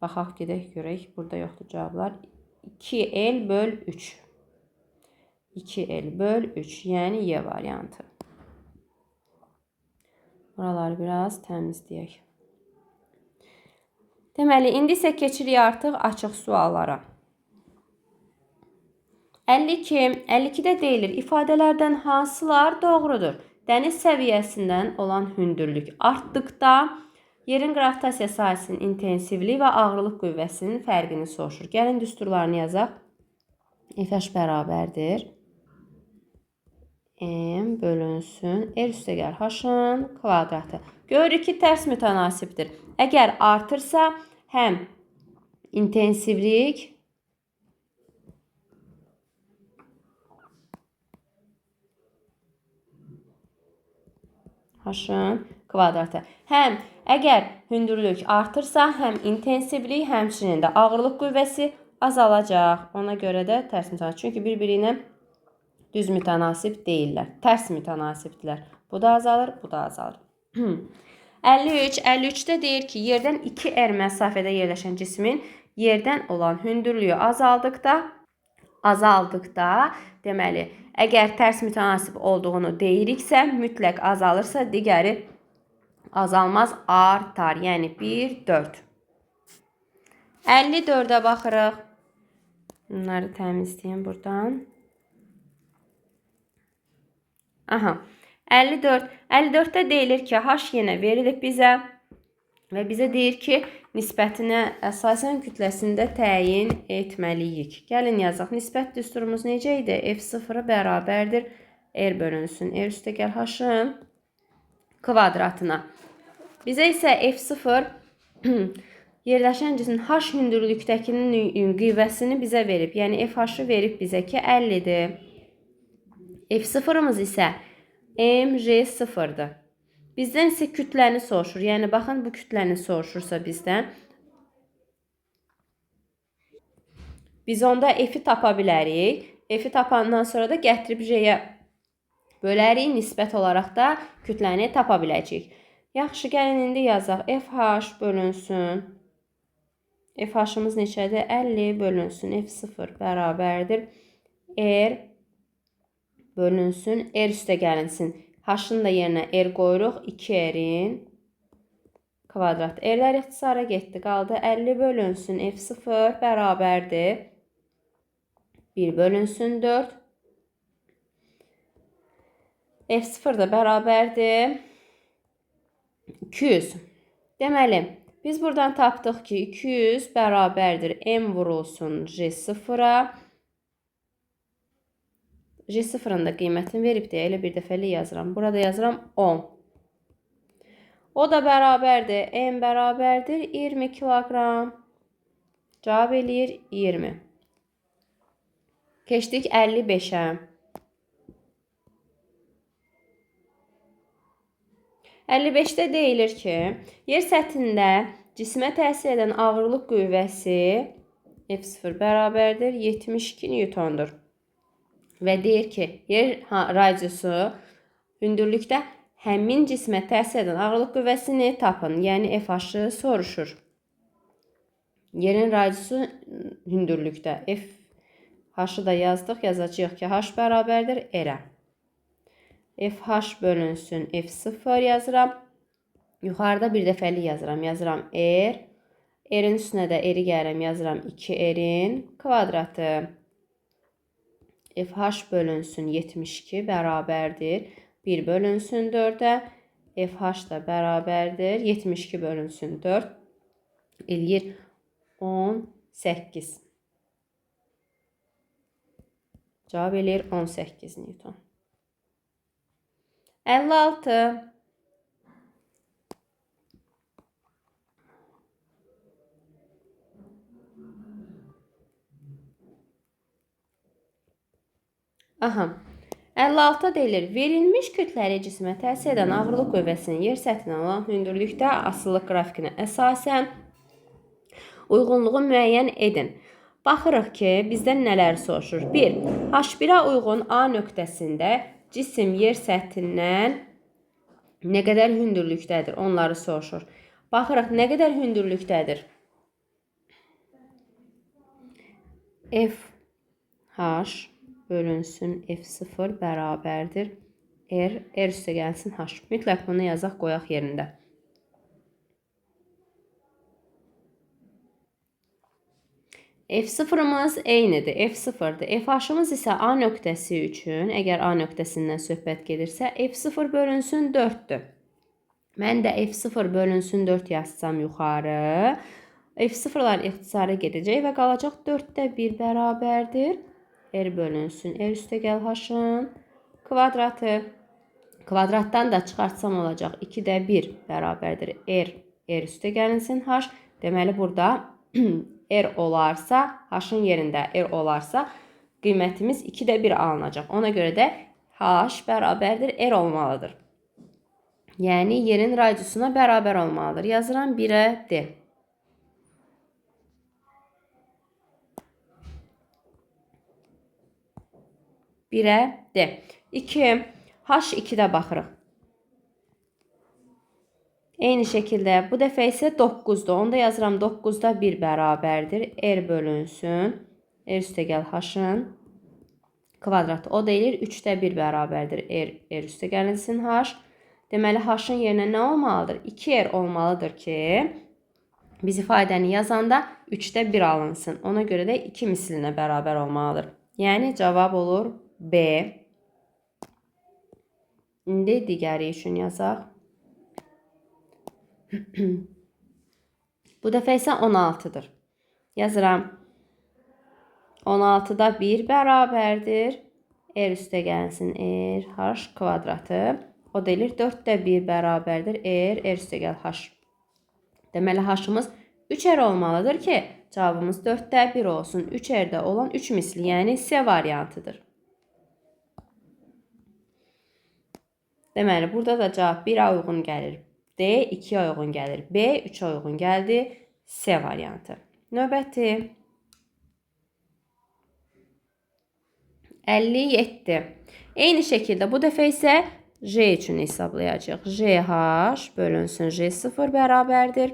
Baxaq, gedək, görək. Burada yoxdur cavablar. 2L böl 3. 2L böl 3. Yəni Y variantı. Buraları biraz təmizləyək. Deməli, indi isə keçirik artıq açıq suallara. 52. 52-də deyilir, ifadələrdən hansılar doğrudur? Dəniz səviyyəsindən olan hündürlük artdıqda yerin qravitasiya sahəsinin intensivliyi və ağırlıq qüvvəsinin fərqini soruşur. Gəlin düsturlarını yazaq. FH bərabərdir. M bölünsün. R üstəgəl H-ın kvadratı. Görürük ki, tərs mütənasibdir. Əgər artırsa, həm intensivlik H-ın kvadratı. Həm əgər hündürlük artırsa, həm intensivlik, həmçinin də ağırlıq qüvvəsi azalacaq. Ona görə də tərs mütənasib. Çünki bir-biri ilə düz mütənasib deyillər. Tərs mütənasibdirlər. Bu da azalır, bu da azalır. 53. 53-də deyir ki, yerdən 2R məsafədə yerləşən cismin yerdən olan hündürlüyü azaldıqda, deməli, əgər tərs mütənasib olduğunu deyiriksə, mütləq azalırsa, digəri azalmaz, artar. Yəni 1, 4. 54-ə baxırıq. Bunları təmizləyim buradan. Aha. 54. 54-də deyilir ki, H yenə verilib bizə və bizə deyir ki, nisbətinə əsasən kütləsini də təyin etməliyik. Gəlin yazaq. Nisbət düsturumuz necə idi? F0 bərabərdir R bölünsün R üstəgəl H-ın kvadratına. Bizə isə F0 Yerləşən cismin H hündürlükdəkinin qüvvəsini bizə verib. Yəni FH-ı verib bizə ki 50-dir. F0-ımız isə mj0-dır. Bizdən isə kütləni soruşur. Yəni baxın bu kütləni soruşursa bizdən, biz onda F-i tapa bilərik. F-i tapandan sonra da gətirib J-yə bölərik. Nisbət olaraq da kütləni tapa biləcəyik. Yaxşı, gəlin indi yazaq. FH bölünsün. FH-ımız neçədir? 50 bölünsün. F0 bərabərdir. R bölünsün. R üstə gəlinsin. H-ın da yerinə R qoyuruq. 2R-in kvadrat. R-lər ixtisara getdi. Qaldı 50 bölünsün. F0 bərabərdir. 1 bölünsün 4. F0 da bərabərdir. 200. Deməli, biz buradan tapdıq ki, 200 bərabərdir M vurulsun J0-a. J0-ın da qiymətini verib deyə elə bir dəfəlik yazıram. Burada yazıram 10. O da bərabərdir. M bərabərdir 20 kiloqram. Cavab eləyir 20. Keçdik 55-ə. 55-də deyilir ki, yer səthində cismə təsir edən ağırlıq qüvvəsi F0 bərabərdir 72 Newtondur. Və deyir ki, yer radiusu hündürlükdə həmin cismə təsir edən ağırlıq qüvvəsini tapın. Yəni FH-ı soruşur. Yerin radiusu hündürlükdə. FH-ı da yazdıq. Yazacağıq ki, H bərabərdir R-ə. FH bölünsün F0 yazıram. Yuxarıda bir dəfəlik yazıram. Yazıram R. R-in üstünə də R-i gəlirəm. Yazıram 2R-in kvadratı. FH bölünsün 72 bərabərdir. 1 bölünsün 4-ə. FH da bərabərdir. 72 bölünsün 4 eləyir 18. Cavab eləyir 18 Newton. 56. Aha. 56 deyilir. Verilmiş kütləli cismə təsir edən ağırlıq qüvvəsinin yer səthindən olan hündürlükdə asılılıq qrafikinə əsasən uyğunluğu müəyyən edin. Baxırıq ki, bizdən nələr soruşur? 1. H1-ə uyğun A nöqtəsində cisim yer səthindən nə qədər hündürlükdədir? Onları soruşur. Baxırıq, nə qədər hündürlükdədir? FH bölünsün F0 bərabərdir. R, R üstə gəlsin H. Mütləq bunu yazaq, qoyaq yerində. F0-ımız eynidir. F0-dır. FH-ımız isə A nöqtəsi üçün, əgər A nöqtəsindən söhbət gedirsə, F0 bölünsün 4-dür. Mən də F0 bölünsün 4 yazsam yuxarı, F0-lar ixtisara gedəcək və qalacaq 4-də 1 bərabərdir. R bölünsün R üstə gəl H-ın kvadratı. Kvadratdan da çıxartsam olacaq 2-də 1 bərabərdir. R, R üstə gəlinsin H. Deməli, burada R olarsa, H-ın yerində R olarsa, qiymətimiz 2-də 1 alınacaq. Ona görə də H bərabərdir R olmalıdır. Yəni, yerin radiusuna bərabər olmalıdır. Yazıram 1-ə D. 1-ə D. 2. H2-də baxırıq. Eyni şəkildə bu dəfə isə 9-dur. Onda yazıram 9-da 1 bərabərdir. R bölünsün. R üstə gəl H-ın kvadratı. O da eləyir 3-də 1 bərabərdir. R, R üstə gəlinsin H. Deməli, H-ın yerinə nə olmalıdır? 2R olmalıdır ki, biz ifadəni yazanda 3-də 1 alınsın. Ona görə də 2 mislinə bərabər olmalıdır. Yəni, cavab olur B. İndi digəri üçün yazaq. Bu dəfə isə 16-dır. Yazıram. 16-da 1 bərabərdir. R üstə gəlsin R, H kvadratı. O da eləyir 4-də 1 bərabərdir. R, R üstə gəl H. Deməli, H-ımız 3R olmalıdır ki, cavabımız 4-də 1 olsun. 3R-də olan 3 misli, yəni C variantıdır. Deməli, burada da cavab 1-ə uyğun gəlir. D 2-yə uyğun gəlir. B 3-ə uyğun gəldi. C variantı. Növbəti 57. Eyni şəkildə bu dəfə isə J üçün hesablayacağıq. JH bölünsün J0 bərabərdir.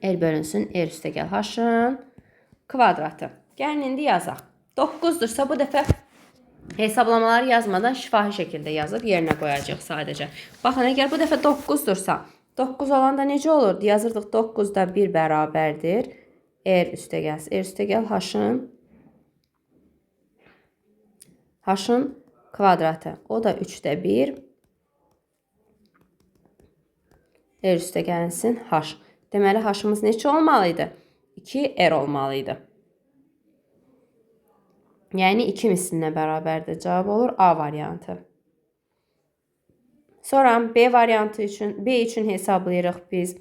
R bölünsün R üstəgəl H-ın kvadratı. Gəlin indi yazaq. 9-dursa bu dəfə hesablamaları yazmadan şifahi şəkildə yazıb yerinə qoyacağıq sadəcə. Baxın, əgər bu dəfə 9-dursa, 9 olanda necə olurdu? Yazırdıq 9-da 1 bərabərdir. R üstəgəl, R üstəgəl H-ın kvadratı. O da 3-də 1. R üstəgəlsin H. Deməli, H-ımız neçə olmalıydı? 2R olmalıydı. Yəni 2 mislinə bərabərdir. Cavab olur A variantı. Sonra B variantı üçün, B üçün hesablayırıq biz.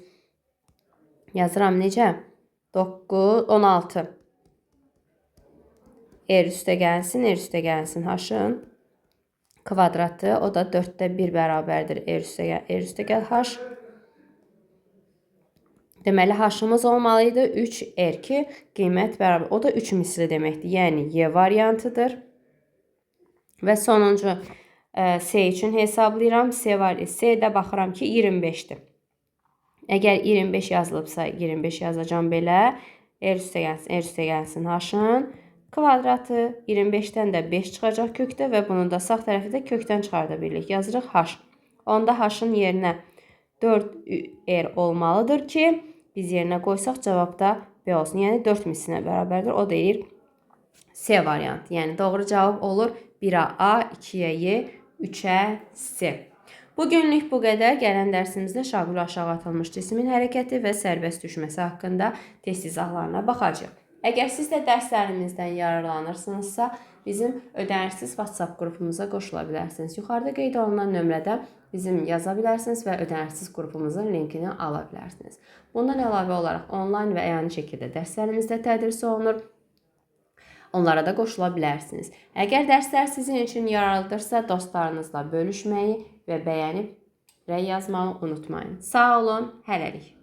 Yazıram necə? 9, 16. R üstə gəlsin, R üstə gəlsin H-ın kvadratı. O da 4-də 1 bərabərdir. R üstə gəl, R üstə gəl H. Deməli, H-ımız olmalıydı 3R ki, qiymət bərabər. O da 3 misli deməkdir. Yəni, Y variantıdır. Və sonuncu C üçün hesablayıram. C var. C-də baxıram ki, 25-dir. Əgər 25 yazılıbsa, 25 yazacağam belə. R üstə gəlsin, R üstə gəlsin H-ın kvadratı. 25-dən də 5 çıxacaq kökdə və bunun da sağ tərəfi də kökdən çıxarda bilirik. Yazırıq H. Onda H-ın yerinə 4R olmalıdır ki, biz yerinə qoysaq cavab da B olsun. Yəni 4 mislinə bərabərdir. O deyir C variantı. Yəni doğru cavab olur 1-ə A, 2-yə Y, 3-ə C. Bugünlük bu qədər. Gələn dərsimizdə şaqul aşağı atılmış cismin hərəkəti və sərbəst düşməsi haqqında test izahlarına baxacağıq. Əgər siz də dərslərimizdən yararlanırsınızsa, bizim ödənişsiz WhatsApp qrupumuza qoşula bilərsiniz. Yuxarıda qeyd olunan nömrədə bizim yaza bilərsiniz və ödənişsiz qrupumuzun linkini ala bilərsiniz. Bundan əlavə olaraq onlayn və əyani şəkildə dərslərimiz də tədris olunur. Onlara da qoşula bilərsiniz. Əgər dərslər sizin üçün yararlıdırsa, dostlarınızla bölüşməyi və bəyənib rəy yazmağı unutmayın. Sağ olun, hələlik.